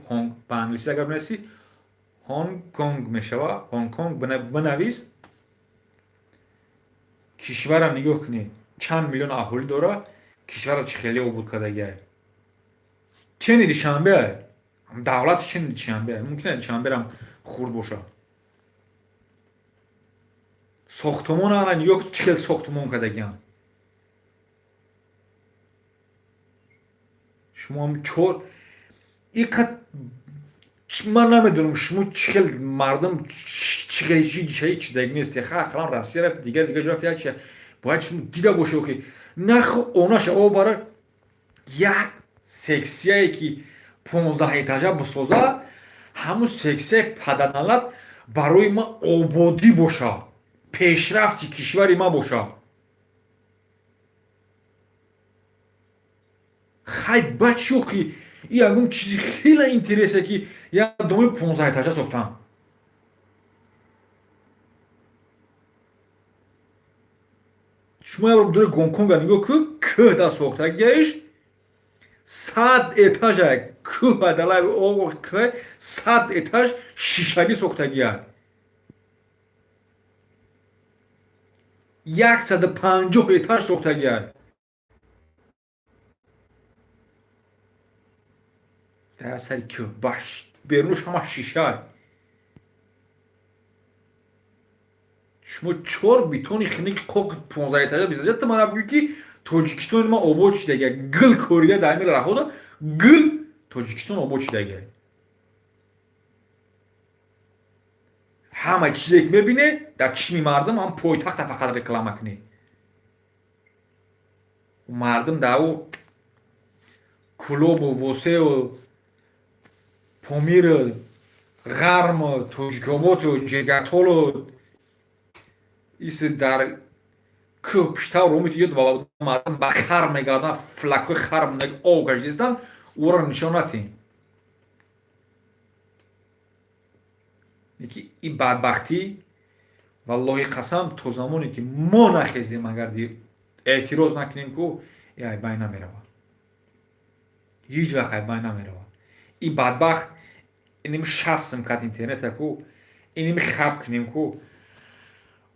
ба англисӣ агар бинависӣ, Ҳонконг мешава. Ҳонконг бинавис, кишварам нигоҳ кунед, чанд миллион аҳолӣ дорад, кишварро чӣ хеле обод кардагиай. Чени Душанбе, давлати чени Душанбе, мумкин аст Душанберам хурд бошад. Сохтумон ана нигоҳ, чӣ хел сохтумон кардагианд. Шумо чор иқад, ман намедонам, шумо чӣ хел мардум, чӣ хел ҳеҷ чиздаги нест. Ақаллан Россия рафт, дигар дигар ҷо рафт, як бояд шумо дида бошед, ки наху онаша о бара як сексияе ки. 15 этажа бисоза, ҳамун сексияи паданалат барои ма ободӣ боша, пешрафти кишвари ма боша. Хай, бачи, охи, и ягон чизи хеле интересе, ки як доми 15 этажа сохтан. Шумо як бор Гонконга нигоҳ кӯ, кӯҳ да сохтагиаш, 100 этажа, кӯҳ далаи кӯҳ, 100 этаж шишагӣ сохтагия, 150 этаж сохтагия. Дар сари кӯҳ баш берунаш ҳама шиша. Шумо чор бетони хиники қоқи 15 этажа бисозед, ту мана бигӯ, ки Тоҷикистони ма обод шидага. Гил корида дар ҳамин раҳода гил Тоҷикистон обод шидага. Ҳама чизе ки мебине дар чишми мардум, ҳам пойтахта фақат реклама кунӣ. Мардум дар ӯ Кӯлобу Восеу Помиру Ғарму Тоҷикоботу Ҷегатолу иси дар кӯҳ пиштав ромити ёд, мардум ба хар мегарданд, флакҳои хар об кашидистанд, ӯро нишон натем. Ки и бадбахтӣ, валлоҳи қасам, то замоне ки мо нахезем, агар эътироз накунем, ку и айбай намеравад, ҳеҷ вақт айбай намеравад. И бадбахт иними 60 сум кат интернета ку, иними хаб кунем ку,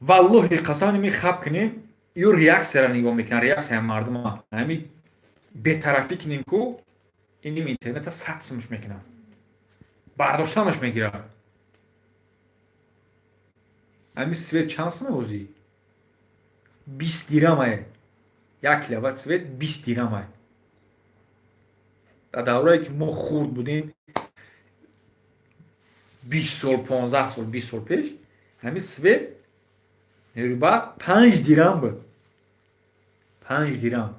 валлоҳи қасам, иними хаб кунем, ё реаксияра нигоҳ мекунам, реаксияи мардума, ҳами бетарафӣ кунем ку, иним интернета 100 сумш мекунам, бардоштанаш мегирад. Ҳами свет чанд суме ҳозӣ? 20 дирамае, 1 киловатт свет 20 дирамае. Дар даврае ки мо хурд будем, 20 сол, 15 сол, 20 сол пеш, ҳами свет, нерӯи барқ 5 дирам буд, 5 дирам.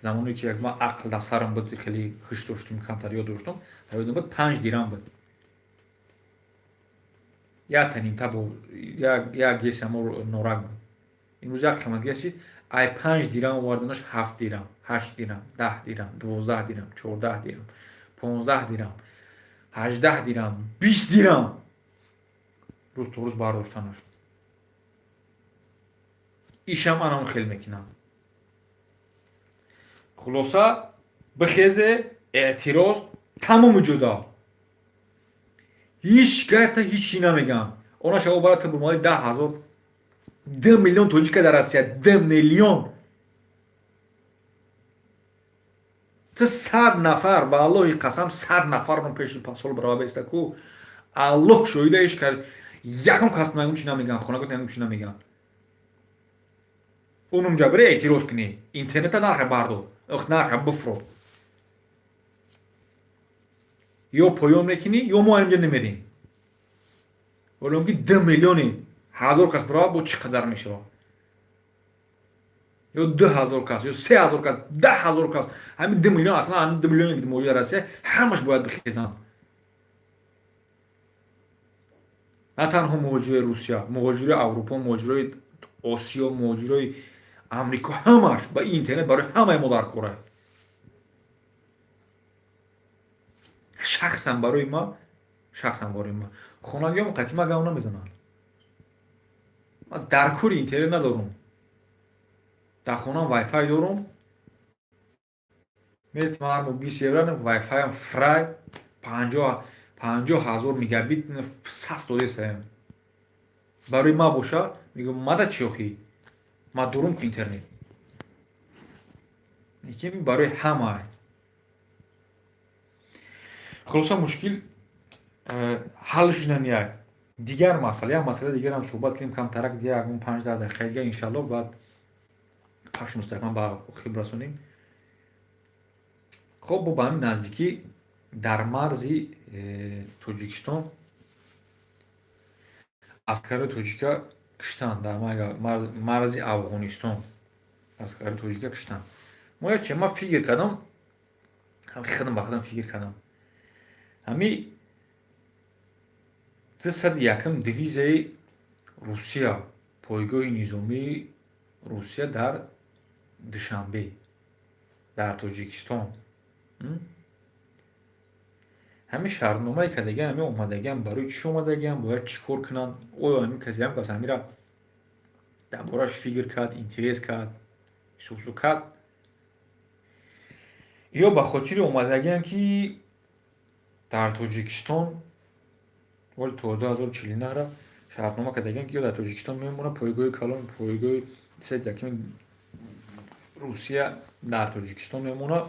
Замоне ки ма ақл дар сарам буд, хеле ҳуш доштум, камтар ёд доштум, буд, 5 дирам буд. Як танимта бо як геси амо норак буд. Имрӯз як қимат геси ай 5 дирам оварданаш 7 дирам, 8 дирам, 10 дирам, 12 дирам, 14 дирам, 15 дирам, 18 дирам, 20 дирам, рӯз то рӯз бардоштанаш. Ишам анам хел мекунам. Хулоса, бихезе, эътироз тамоми ҷудо. Ҳеҷ гарта ҳеҷ чӣ намегам. Она шаво бара тибурмоди 10 000, 2 миллион тоҷика дар Россия, 2 миллион. Ту 100 нафар, ба Аллоҳи қасам, 100 нафарро пеши посол барова беста ку, Аллоҳ шоҳида, ҳеҷ кар ягон кас ягон чӣ намеган, хонагот ягон чӣ намеган. Унумҷа бире эътироз кунӣ, интернета нарха бардор, нарха бифро, ё поён мекунӣ, ё мо инҷа намерем. Ҳоло ки 2 миллиони ҳазор кас барова, бо чӣ қадар мешавад? Ё 2000 кас, ё 3000 кас, 10 000 кас, ҳамин 2 миллион, аслан ҳамин 2 миллионе ки мавҷуд дар Россия, ҳамаш бояд бихезанд. На танҳо муҳоҷирои Русия, муҳоҷирои Аврупо, муҳоҷирои Осиё, муҳоҷирои Амрико, ҳамаш. Ба интернет барои ҳамаи мо дар кора. Шахсан барои ма, шахсан барои ма, хонагиём қатима гап намезананд. Ман дар кори интернет надорум, дар хонаам вайфай дорум, метавонам ҳар моҳ 20 евро, вайфайам free, 50 000 мегабит саст додесаям. Барои ма боша, мегӯям, мада чӣ охӣ, ма дорум ку интернет. Лекин барои ҳама. Хулоса, мушкил ҳал шудани як дигар масъала, як масъалаи дигарам суҳбат кунем камтарак, ягон 5-10 дақиқа дига, иншалло, баъд пахши мустақиман ба охир бирасонем. Хоб, бо ба ҳамин наздикӣ дар марзи Тоҷикистон аскари тоҷика куштанд, дар марзи Афғонистон аскари тоҷика куштанд. Мо як чи ма фикр кардам. Худам ба худам фикр кардам. Ҳами 201-м дивизияи Русия, пойгоҳи низомии Русия дар Душанбе, дар Тоҷикистон. Ҳамин шартномае кардагиан, ҳамин омадагиан, барои чӣ омадагиан, бояд чӣ кор кунанд? Оё ҳамин касе ҳам кас ҳамира дар борааш фикр кард, интерес кард, ҳисобсу кард? Ё ба хотири омадагиан, ки дар Тоҷикистон вале то 2049-ра шартнома кардагиан, ки ё дар Тоҷикистон мемонад пойгоҳи калон, пойгоҳи 201-ми Русия дар Тоҷикистон мемонад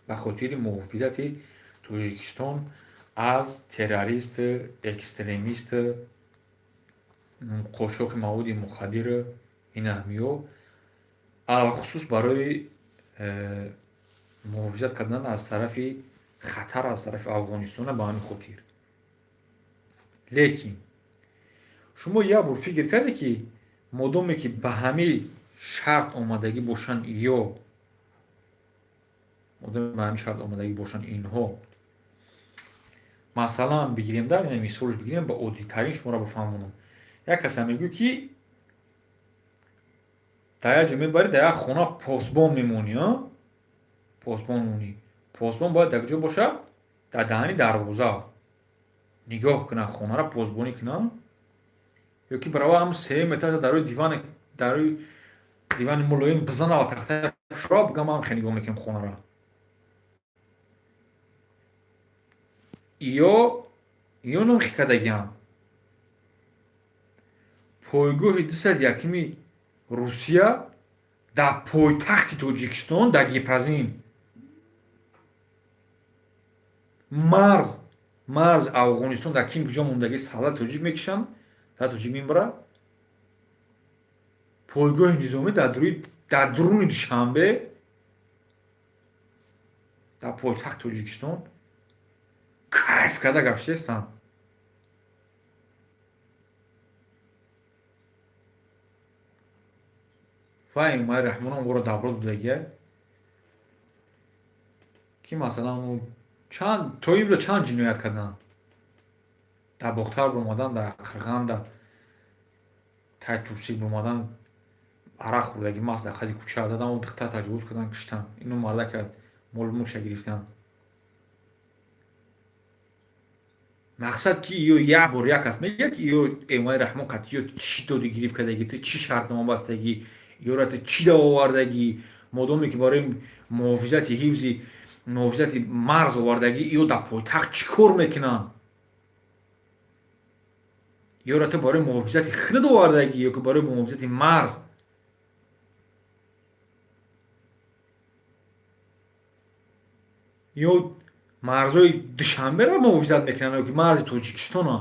ба хотири муҳофизати Тоҷикистон аз террорист, экстремист, қочоқи маводи мухаддир, ин ҳамиё, алалхусус барои муҳофизат кардан аз тарафи хатар аз тарафи Афғонистона, ба ҳамин хотир. Лекин шумо як бор фикр кардед, ки модоме ки ба ҳамин шарт омадагӣ бошанд, ё модоме ба ҳамин шарт омадагӣ бошанд инҳо, масалан бигирем, да мисолш бигирем, ба оддитарин шуморо бифаҳмонам. Як каса мегӯяд, ки дар як ҷо мебарӣ, дар як хона посбон мемонӣ, посбон мемонӣ. Посбон бояд дар куҷо бошад? Дар даҳани дарвоза нигоҳ кунад, хонаро посбонӣ кунад, ё ки барава ҳам сеюм этажа дар рӯи дивани, дар рӯи дивани мулоим бизана ва тахтаи шура бигӯям, ман хеле нигоҳ мекунем хонаро. Ё номхи кардагиам, пойгоҳи 201-ми Русия дар пойтахти Тоҷикистон, дар Гипразин, марз Афғонистон дар ким куҷо мондагӣ, салла тоҷик мекишанд, дар тоҷик мебарад, пойгоҳи низомӣ дар дуруни Душанбе, дар пойтахти Тоҷикистон кайф карда гаштаестанд. Ва Эмомалӣ Раҳмонам ӯро добро додагия, ки масалан чанд то имрӯз чанд ҷиноят карданд, дар Бохтар биромадан, дар Қирғанда тай турсик биромадан, арақ хӯрдагӣ маст дар хади кӯча задан, о духтар таҷовуз карданд, киштанд, ино мардака молу мулкша гирифтанд. Мақсад ки ё як бор як кас мегӯяд, ки ё Эмомалӣ Раҳмон қатъи ё чӣ доди гирифт кардагӣ, ту чӣ шартнома бастагӣ, ёра ту чӣ да овардагӣ, модоме ки барои муҳофизати, ҳифзи муҳофизати марз овардагӣ, ё дар пойтахт чӣ кор мекунанд? Ёра ту барои муҳофизати худат овардагӣ ё ки барои муҳофизати марз? Ё марзҳои Душанберо муҳофизат мекунанд ё ки марзи Тоҷикистона?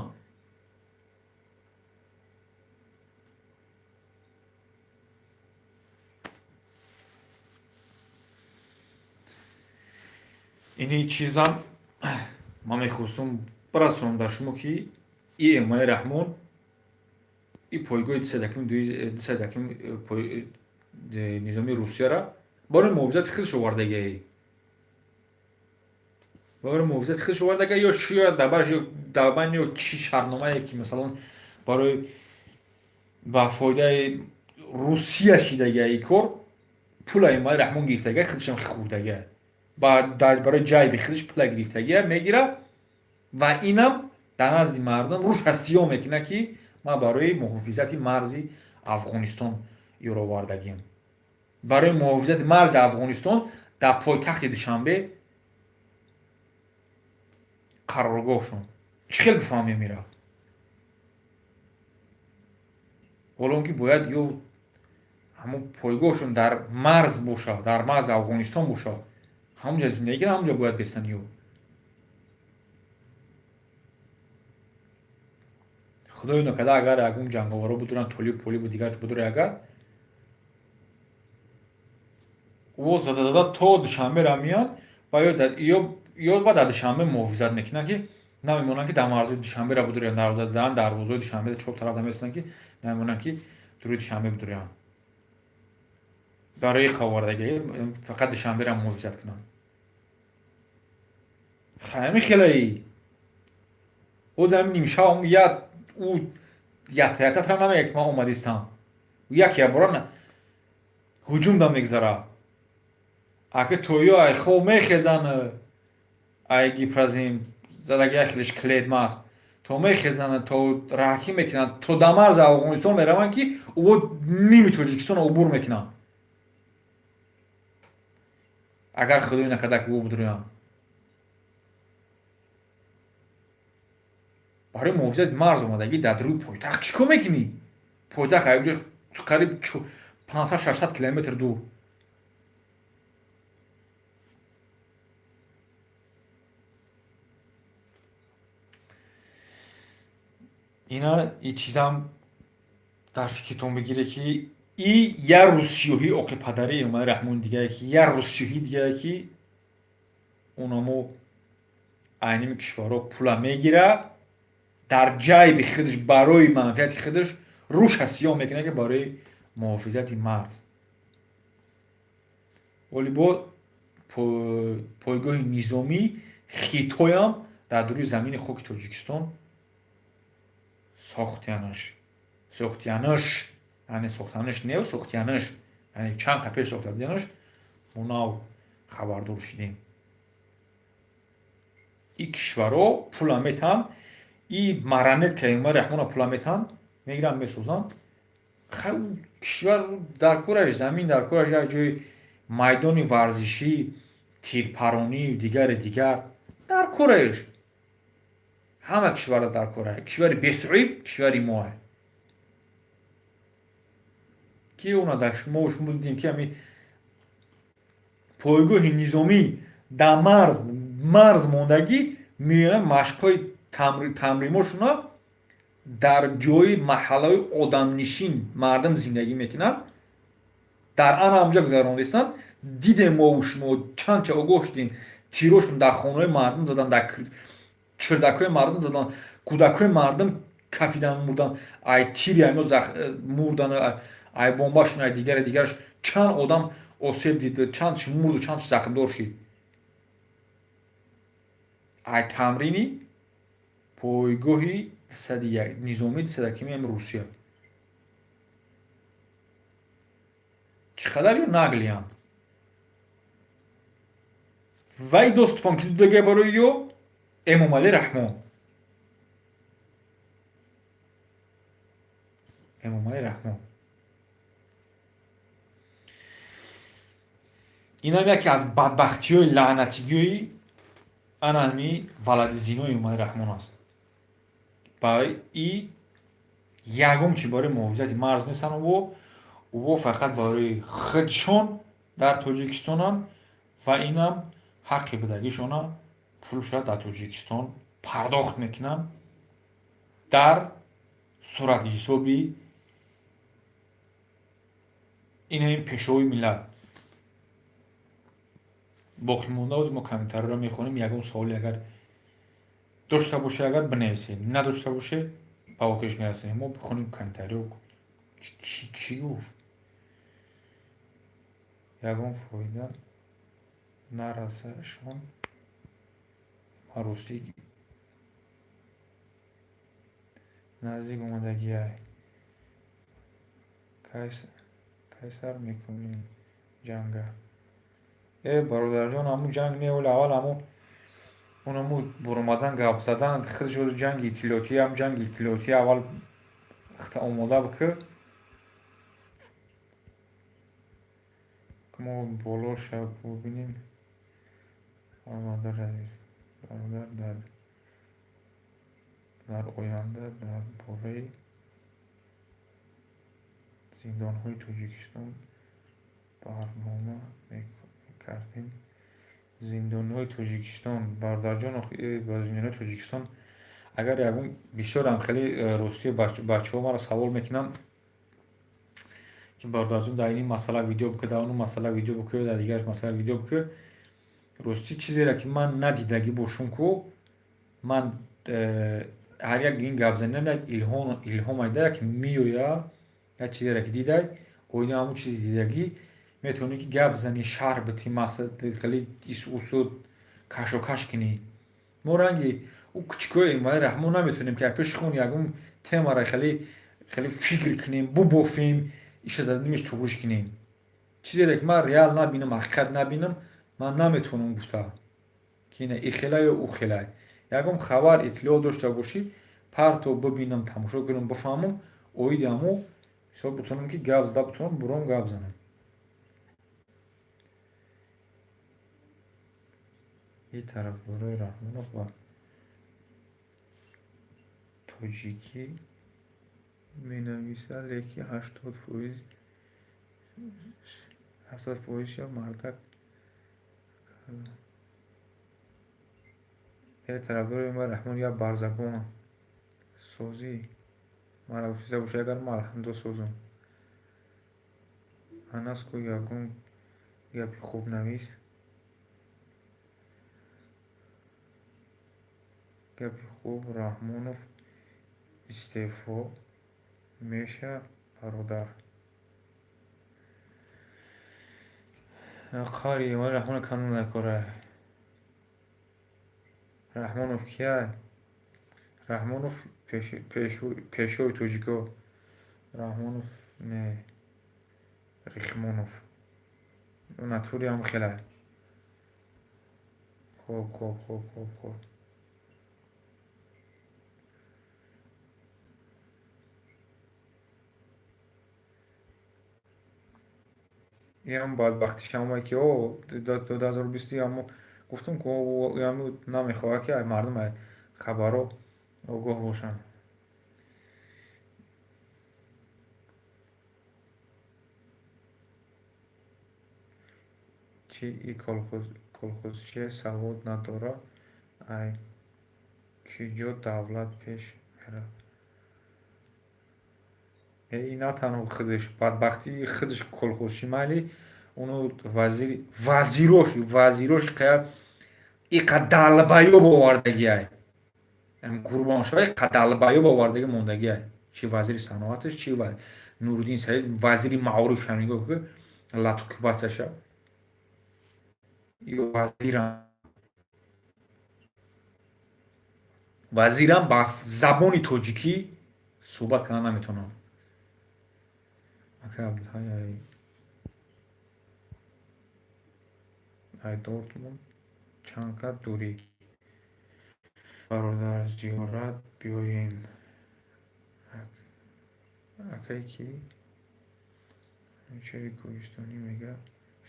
Ини чизам ман мехостум бирасонам дар шумо, ки и Эмомалӣ Раҳмон и пойгоҳи 201-ми низомии Русияра барои муҳофизати худаш овардагиа, барои муҳофизати худаш овардага, ё шояд дар бараш ё дар байни ё чӣ шартномае, ки масалан барои ба фоидаи Русия шидагия и кор, пула Эмомалӣ Раҳмон гирифтагия, худашам хӯрдагия, барои ҷайби худаш пула гирифтагия, мегира ва инам дар назди мардум рӯша сиёҳ мекунад, ки ман барои муҳофизати марзи Афғонистон ёро овардагиам. Барои муҳофизати марзи Афғонистон дар пойтахти Душанбе қароргоҳшон, чӣ хел бифаҳмем ира? Ҳоло он ки бояд ё ҳамон пойгоҳшон дар марз бошад, дар марзи Афғонистон бошад, ҳамонҷа зиндагӣ кунад, ҳамонҷа бояд бестанд. Ё худоё накарда, агар ягон ҷанговаро будуранд, толиб полибу дигар будура, агар о зада зада то Душанбера меянд ва ё ба дар Душанбе муҳофизат мекунанд, ки намемонанд, ки дар марзи Душанбера будурянд, дарвозаи Душанбе чор тараф наместанд, ки намемонанд, ки дуруи Душанбе будурянд. Барои қавардагӣ фақат Душанбера муҳофизат кунанд. Ҳами хелаи. Озами нимшав я ӯ якта якта тара намега, ки ман омадистам. Як ябора ҳуҷум да мегзара. Аки тоё ай хоб мехезан, ай гипразим задаги як хелиш кледмаст. То мехезанд, то раҳкӣ мекунанд, то да марзи Афғонистон мераванд, ки ӯ ними Тоҷикистонро убур мекунанд. Агар худои накарда ки ӯ будурӯянд. Барои муҳофизати марз омадагӣ дар рӯи пойтахт чӣ кор мекунӣ? Пойтахт аёҷо қариб 500-600 километр дур. Ина и чизам дар фикртон бигире, ки и як рӯзсиёҳии оқи падари Эмомалӣ Раҳмон дигае, ки як рӯзсиёҳии дигае, ки онамо айними кишварҳо пула мегира, дар ҷайби худаш барои манфиати худаш рӯша сиёҳ мекунад, ки барои муҳофизати марз. Оли бо пойгоҳи низомӣ Хитоям дар дуруи замини хоки Тоҷикистон сохтиянаш, сохтиянаш, яъне сохтанаш не, сохтиянаш, яъне чанд қа пеш сохта будиянаш, мо нав хабардор шудем. И кишварҳо пула метаҳанд, и марионетка Эмомалӣ Раҳмонро пула метаҳанд, мегиранд, месозанд. Хай, кишвар дар кораш замин, дар кораш як ҷои майдони варзишӣ, тирпаронӣ, дигари дигар дар кораш. Ҳама кишварро дар кора. Кишвари бесуиб кишвари моа. Ки она дар шумо шумо дидем, ки ҳами пойгоҳи низомӣ дар марз мондагӣ меоянд, машқҳои тамримошона дар ҷои маҳаллаҳои одамнишин, мардум зиндагӣ мекунанд, дар ана ҳамҷо гузарондистанд. Дидем мову шумо, чандча огоҳ шудем, тирошон дар хонаҳои мардум задан, дар чирдакҳои мардум задан, кӯдакҳои мардум кафидан мурдан, ай тири аймо мурдан, ай бомбашон, ай дигари дигараш чанд одам осеб дид, чандш мурду, чандш захмдор шид. Ай тамрини пойгоҳи низомии 201-ми Русия. Чӣ қадар ё наглиянд. Вай доступам ки дудагия барои ё Эмомалӣ Раҳмон. Эмомалӣ Раҳмон. Инам яке аз бадбахтиҳои лаънатигиҳои ана ҳами валади зинои Эмомалӣ Раҳмон аст. Барои и ягон чи барои муҳофизати марз нестанд ӯ фақат барои худшон дар Тоҷикистонанд ва инам ҳаққи будагишона пулша дар Тоҷикистон пардохт мекунанд дар сурати ҳисоби инаин пешвои миллат. Боқӣ монда оз мо комментариро мехонем, ягон саволе агар дошта боше, агар бинависед, надошта боше, ба охириш мерасонем. Мо бихонем комментариро, чӣ гуфт. Ягон фоида нарасашон ростӣ наздик омадагиай. Кай сар мекунем ҷанга? Э, бародарҷон, ҳамун ҷанг не, оли аввал ҳамун онаму буромадан, гап задан худаш ози ҷанги иттилоотӣ, ҳам ҷанги иттилоотӣ аввал омода бикӣ. Мо болоша бубинем. Бародари азиз, бародар, дар оянда дар бораи зиндонҳои Тоҷикистон барнома мекардем. Зиндонҳои Тоҷикистон, бародарҷон, ба зиндонҳои Тоҷикистон агар ягон бисёрам хеле ростӣ бачаҳо маро савол мекунанд, ки бародарҷон, дар ин масъала видео бикӯ, дар он масъала видео бикӯ ё дар дигар масъала видео бикӯ. Ростӣ чизеро ки ман надидагӣ бошум ку, ман ҳар як ин гапзанинам як илҳом айда, як меоя, як чизеро ки дидай, оина ҳамун чизи дидагӣ метавонӣ ки гап занӣ, шарҳ битӣ, хеле усуд кашокаш кунӣ. Мо ранги ӯ кучикои Эмомалӣ Раҳмон наметавонем, ки пеши хун ягон темара хеле хеле фикр кунем, бубофем, иша дар нимаш туғриш кунем. Чизере ки ман реал набинам, ҳақиқат набинам, ман наметавонам гуфта, ки ина и хела ё ӯ хела. Ягон хабар, иттилоот дошта бошӣ, парто бибинам, тамошо кунам, бифаҳмам, оиди ҳамо ҳисоб бутонам, ки гап зада бутонам, буром гап занам. И тарафдорои Раҳмонов ба тоҷикӣ менависад, лекин 80%, 80%-ша мардак. Тарафдори Эмомалӣ Раҳмон як барзагон созӣ мара гуфтида бошад, агар ман алҳамдо созам. Анаско ягон гапи хуб навис. Гапи хуб, Раҳмонов истеъфо меша, бародар. Қари Эмомалӣ Раҳмона канон накора. Раҳмонов кия? Раҳмонов пешвои тоҷико. Раҳмонов не, Рихмонов. Натури ҳам хела. Хоб, хоб, хоб, хоб, хоб. Ям бадбахтиш ҳамае ки о 2020 ҳамо гуфтум, ки ҳаму намехоҳад, ки мардум хабарҳо огоҳ бошанд. Чи и колхозчие савод надора, ай куҷо давлат пеш меравад? И на танҳо худаш бадбахтии худаш колхозчи, майли, уну вазири вазирош иқа иқа долбоёб овардагиай. Қурбоншоҳ иқа долбоёб овардаги мондагиай. Чи вазири саноаташ, чи Нуриддин Саид вазири маориф, ҳам нигоҳ ки латукубатсаша. Ё вазирам ба забони тоҷикӣ суҳбат кардан наметавонам. Ака Абдулҳай ай Дортмунд чанд қад дурӣ? Бародар, зиёрат биёен. Акае ки чери кӯҳистонӣ мега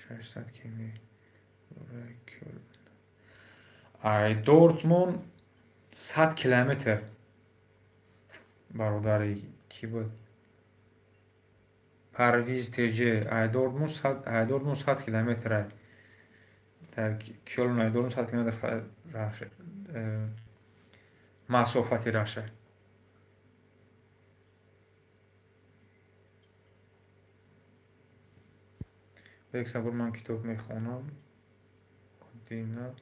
600 км. Ай Дортмунд 100 километр. Бародари кӣ буд? Парвиз ТЖ. Ай Дортмунд 100 километр ай. Дар Кёлн ай Дортмунд 100 километр масофати раша. Бек сабур, ман китоб мехонам. Дина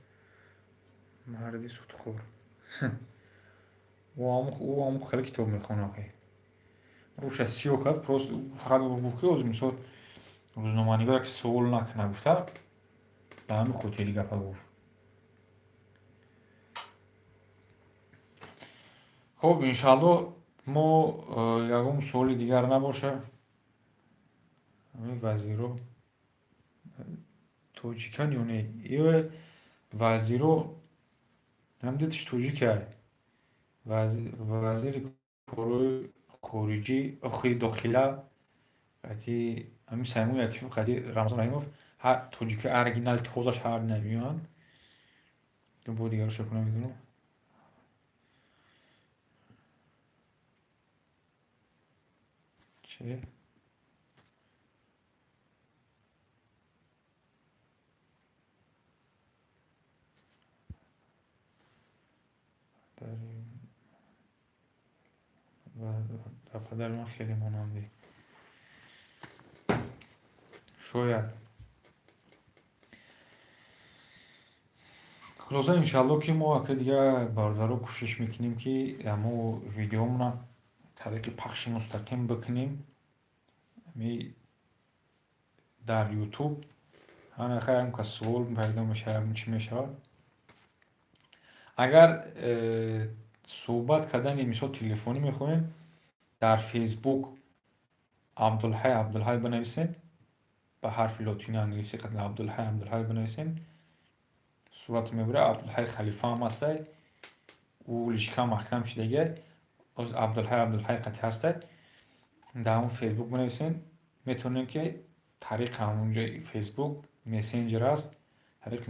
марди судхӯр. Ӯ ҳамун хеле китоб мехонад. Рӯша сиё кард, просто фақат гуфт, ки ҳозир мисол рӯзноманигор ки суол накунад гуфта, ба ҳамин хотири гапа гуфт. Хуб, иншаалло, мо ягон суоли дигар набоша. Ҳамин вазиро тоҷикан ё не? Ё вазиро ҳамдитиш тоҷикай. Вазири корҳои хориҷӣ, дохила қати ҳамин Саймон Латифов, қати Рамазон Раҳимов тоҷики оригинали тоза шаҳр намеоянд. Бо дигароша намедонам. Чи? Ба падари ман хеле монандӣ. Шояд. Хулоса, иншаалло, ки мо ака дигар бародаро кӯшиш мекунем, ки ҳамо видеомона тариқи пахши мустақим бикунем. Ами дар Ютуб ҳамаха ягон кас суол пайдо мешавад, ягон чӣ мешавад. Агар суҳбат кардани, мисол, телефонӣ мехоҳем, дар Фейсбук Абдулҳай Абдулҳай бинависем, ба ҳарфи лотини англисӣ қадр Абдулҳай Абдулҳай бинависем, суратро мебарад. Абдулҳай Халифаам ҳастай, ӯ личка маҳкам шидагиай, боз Абдулҳай Абдулҳай қатъи ҳастай. Дар ҳамон Фейсбук бинависем, метавонем, ки тариқи ҳамонҷо, Фейсбук мессенҷер аст, тариқи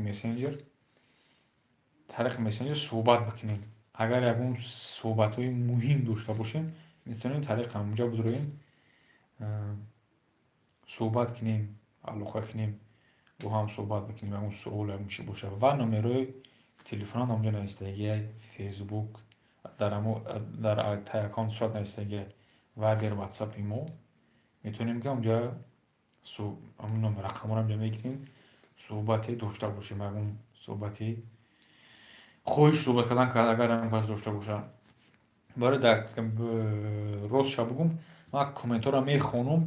мессенҷер суҳбат бикунем. Агар ягон суҳбатҳои муҳим дошта бошем, метавонем тариқи ҳамонҷо бидроем, суҳбат кунем, алоқа кунем, бо ҳам суҳбат бикунем, ягон суол, ягон чи бошад. Ва номерои телефонам ҳамонҷо навистагиай, Фейсбук дар дар таи аккаунт сурат навистагиай, Вайбер, Ватсапи мо. Метавонем, ки ҳамонҷа ҳамон рақамҳоро ҳамҷо мегирем, суҳбате дошта бошем, ягон суҳбати хоҳиш суҳбат кардан агар ягон кас дошта бошад. Барои дар ростша бугум, ман комментҳоро мехонум.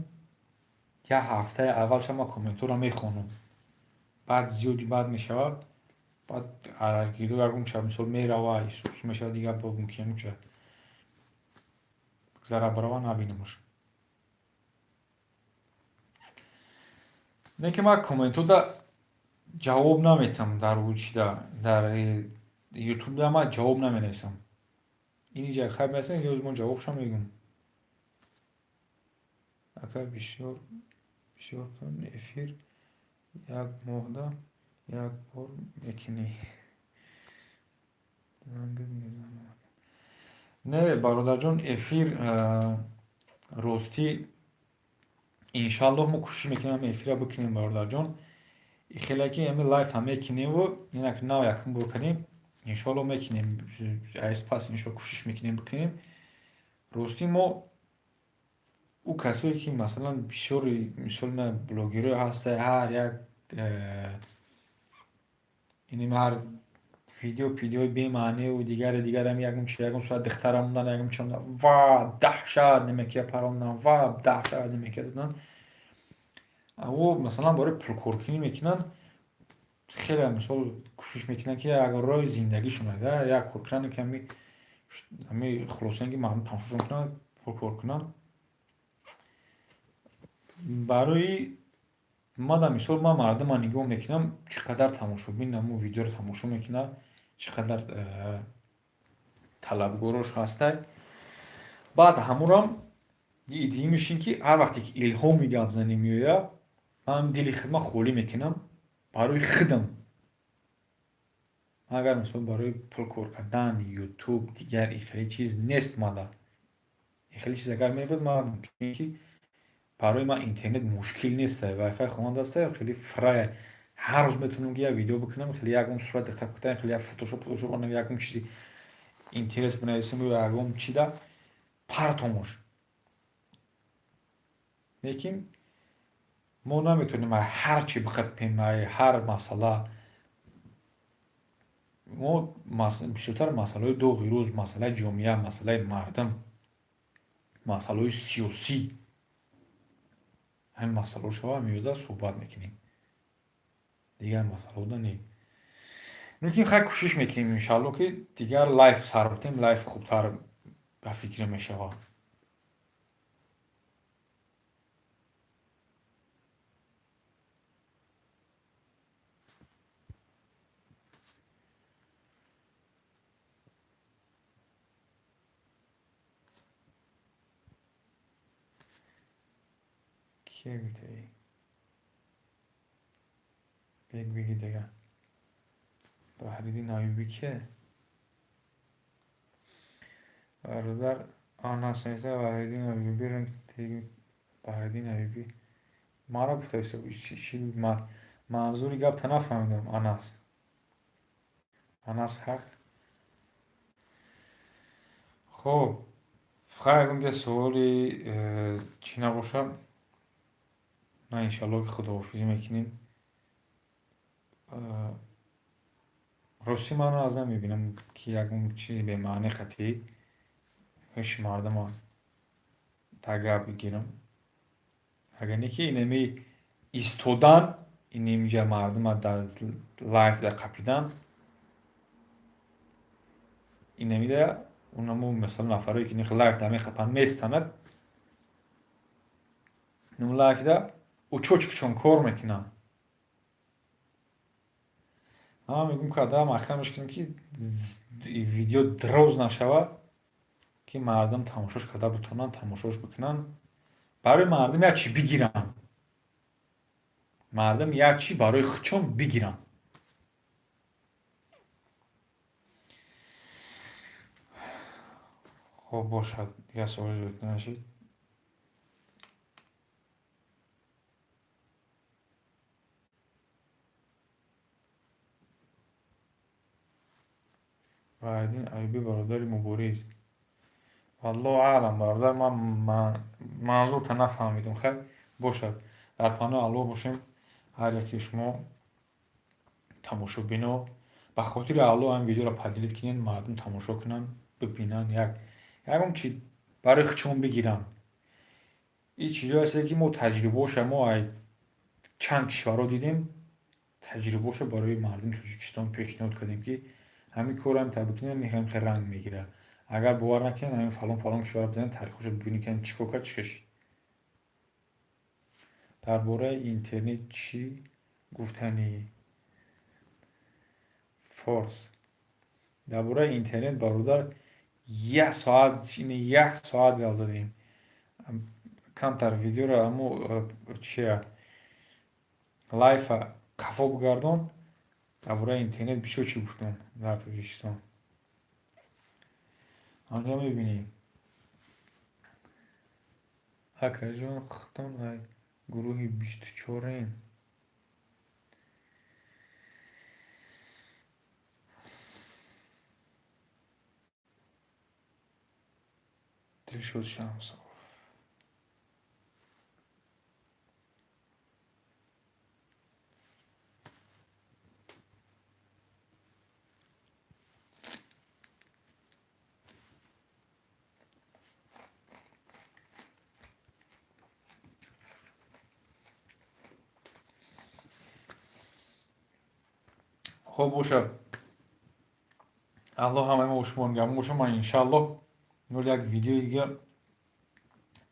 Як ҳафтаи аввалша ман комментҳоро мехонум, баъд зиёди баъд мешавад, баъд гирду ягон ча, мисол, мерава, исус мешавад, дигар бо мумкин ягон гузара барава, набинамаш. Не ки ман комментҳода ҷавоб наметам, дар чида, дар Ютубда ман ҷавоб наменависам. Инҷа хай менависам, ёз ман ҷавобшам мегӯм. Ака, бисёр бисёр кун эфир, як моҳда як бор мекунӣ. Занг мезанам. Не, бародарҷон, эфир ростӣ, иншаллоҳ, мо кӯшиш мекунем эфира бикунем, бародарҷон. Хеле ки ами лайв ҳам мекунемву инак нав якум бор кардем, иншоалло мекунем, аз пас иншо кӯшиш мекунем бикунем. Ростӣ, мо ӯ касое ки, масалан, бисёри, мисол, блогерое ҳаста, ҳар як иним ҳар видео пидеои бемаъниву дигаре дигарам, ягон чи, ягон сурат духтара мондан, ягон чи мондан, ва даҳшат немекия парондан, ва даҳшат немекия задан, ӯ, масалан, барои пулкоркунӣ мекунанд. Хеле, мисол, кӯшиш мекунанд, ки як роҳи зиндагишон як кор кунанд, ки ҳами хулоса, ки мардум тамошошон кунанд, пул кор кунанд. Барои мада, мисол, ман мардума нигоҳ мекунам, чӣ қадар тамошобин ҳамун видеоро тамошо мекунад, чӣ қадар талабгорош ҳастай. Баъд ҳамурам идея мешин, ки ҳар вақте ки илҳоми гапзанӣ меояд, ман дили худма холӣ мекунам барои худам. Агар, мисол, барои пул кор кардан Ютуб, дигар и хеле чиз нест мада. И хеле чиз агар мебуд, ман мумкин ки барои ман интернет мушкил нест, вайфай хона даста хеле фрая, ҳар рӯз метавонам, ки як видео бикунам, хеле ягон сурат дихта кунам, хеле як фотошоп, ягон чизи интерес бинависам ё ягон чида партомош. Лекин мо наметавонем ҳар чи биқапем, ҳар масъала. Мо бисёртар масъалаҳои доғи рӯз, масъалаи ҷомеа, масъалаи мардум, масъалаҳои сиёсӣ, ҳамин масъалаҳо шава меояда, суҳбат мекунем, дигар масъалаҳода не. Лекин хай, кӯшиш мекунем, иншаалло, ки дигар лайв сар битем, лайв хубтар ба фикр мешавад. Кия гуфтаӣ? Бег биги дига. Баҳриддин Аюбӣ кие? Бародар Анас нависта, Баҳриддин Аюбӣ, Баҳриддин Аюбӣ маро гуфта. Чӣ манзури гапта нафаҳмидам, Анас. Анас ҳақ. Хоб, хай, ягон суоли чӣ набошад, ман иншалло ки худоҳофизӣ мекунем. Ростӣ, ман аз намебинам, ки ягон чизи бемаъне қатъӣ ҳуши мардума дар гап бигирам. Агар не ки инами истодан, инамиҷа мардума дар лайв да қапидан. Инамида унамо, масалан, нафарое ки них лайф да мехапанд, местанад, инам лайфда учётчикшон кор мекунанд. Ман мегӯм, ки ада маҳкамаш кунем, ки видео дроз нашавад, ки мардум тамошош карда бутонанд, тамошош бикунанд, барои мардум як чӣ бигиранд, мардум як чӣ барои худшон бигиранд. Хоб, бошад, дигар суоли зиёд нашид. Баҳриддин Аюбӣ бародари Мубориз? Валлоҳу аълам, бародар, ман манзурта нафаҳмидум. Хайр, бошад, дар паноҳи Аллоҳ бошем. Ҳар яке шумо тамошобино, ба хотири Аллоҳ ҳамин видеоро поделить кунед, мардум тамошо кунанд, бибинанд, як ягон чи барои худшон бигиранд. Ин чизое ҳасте, ки мо таҷрибаоша мо ай чанд кишварҳо дидем, таҷрибаоша барои мардуми Тоҷикистон пешниҳод кардем, ки ҳамин корро ҳам та бикунем, ҳам хел ранг мегирад. Агар бовар накунед, ҳамин фалон фалон кишварро бизанед, таърихошо бибинед, ки чӣ кор кард, чӣ кашид. Дар бораи интернет чӣ гуфтанӣ, форс? Дар бораи интернет, бародар, як соат, як соат гап задем. Камтар видеоро, амо чия, лайфа қафо бигардон. Дар бораи интернет бисёр чӣ гуфтам. Дар Тоҷикистон анҷо мебинӣ. Акаҷон, худтон ай гурӯҳи 24-ем? Дилшод Шамсов. Хоб, бошад, Аллоҳ ҳамаи мо шумо нигаҳбон бошад. Ман, иншааллоҳ, нол як видеои дига,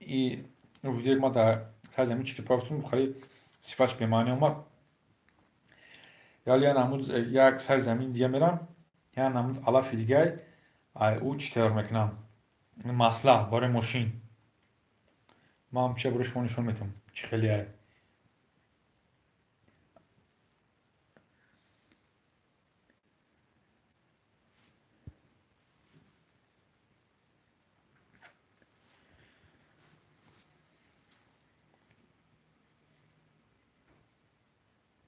и видеое ма дар сари замин чӣ партум, хеле сифатш бемаънӣ омад. Яли я намуд як сари замин дига мерам, я намуд алафи дигай, ай ӯ чӣ тайёр мекунам, масла барои мошин. Ман чиа барои шумо нишон метавам, чӣ хеле ай.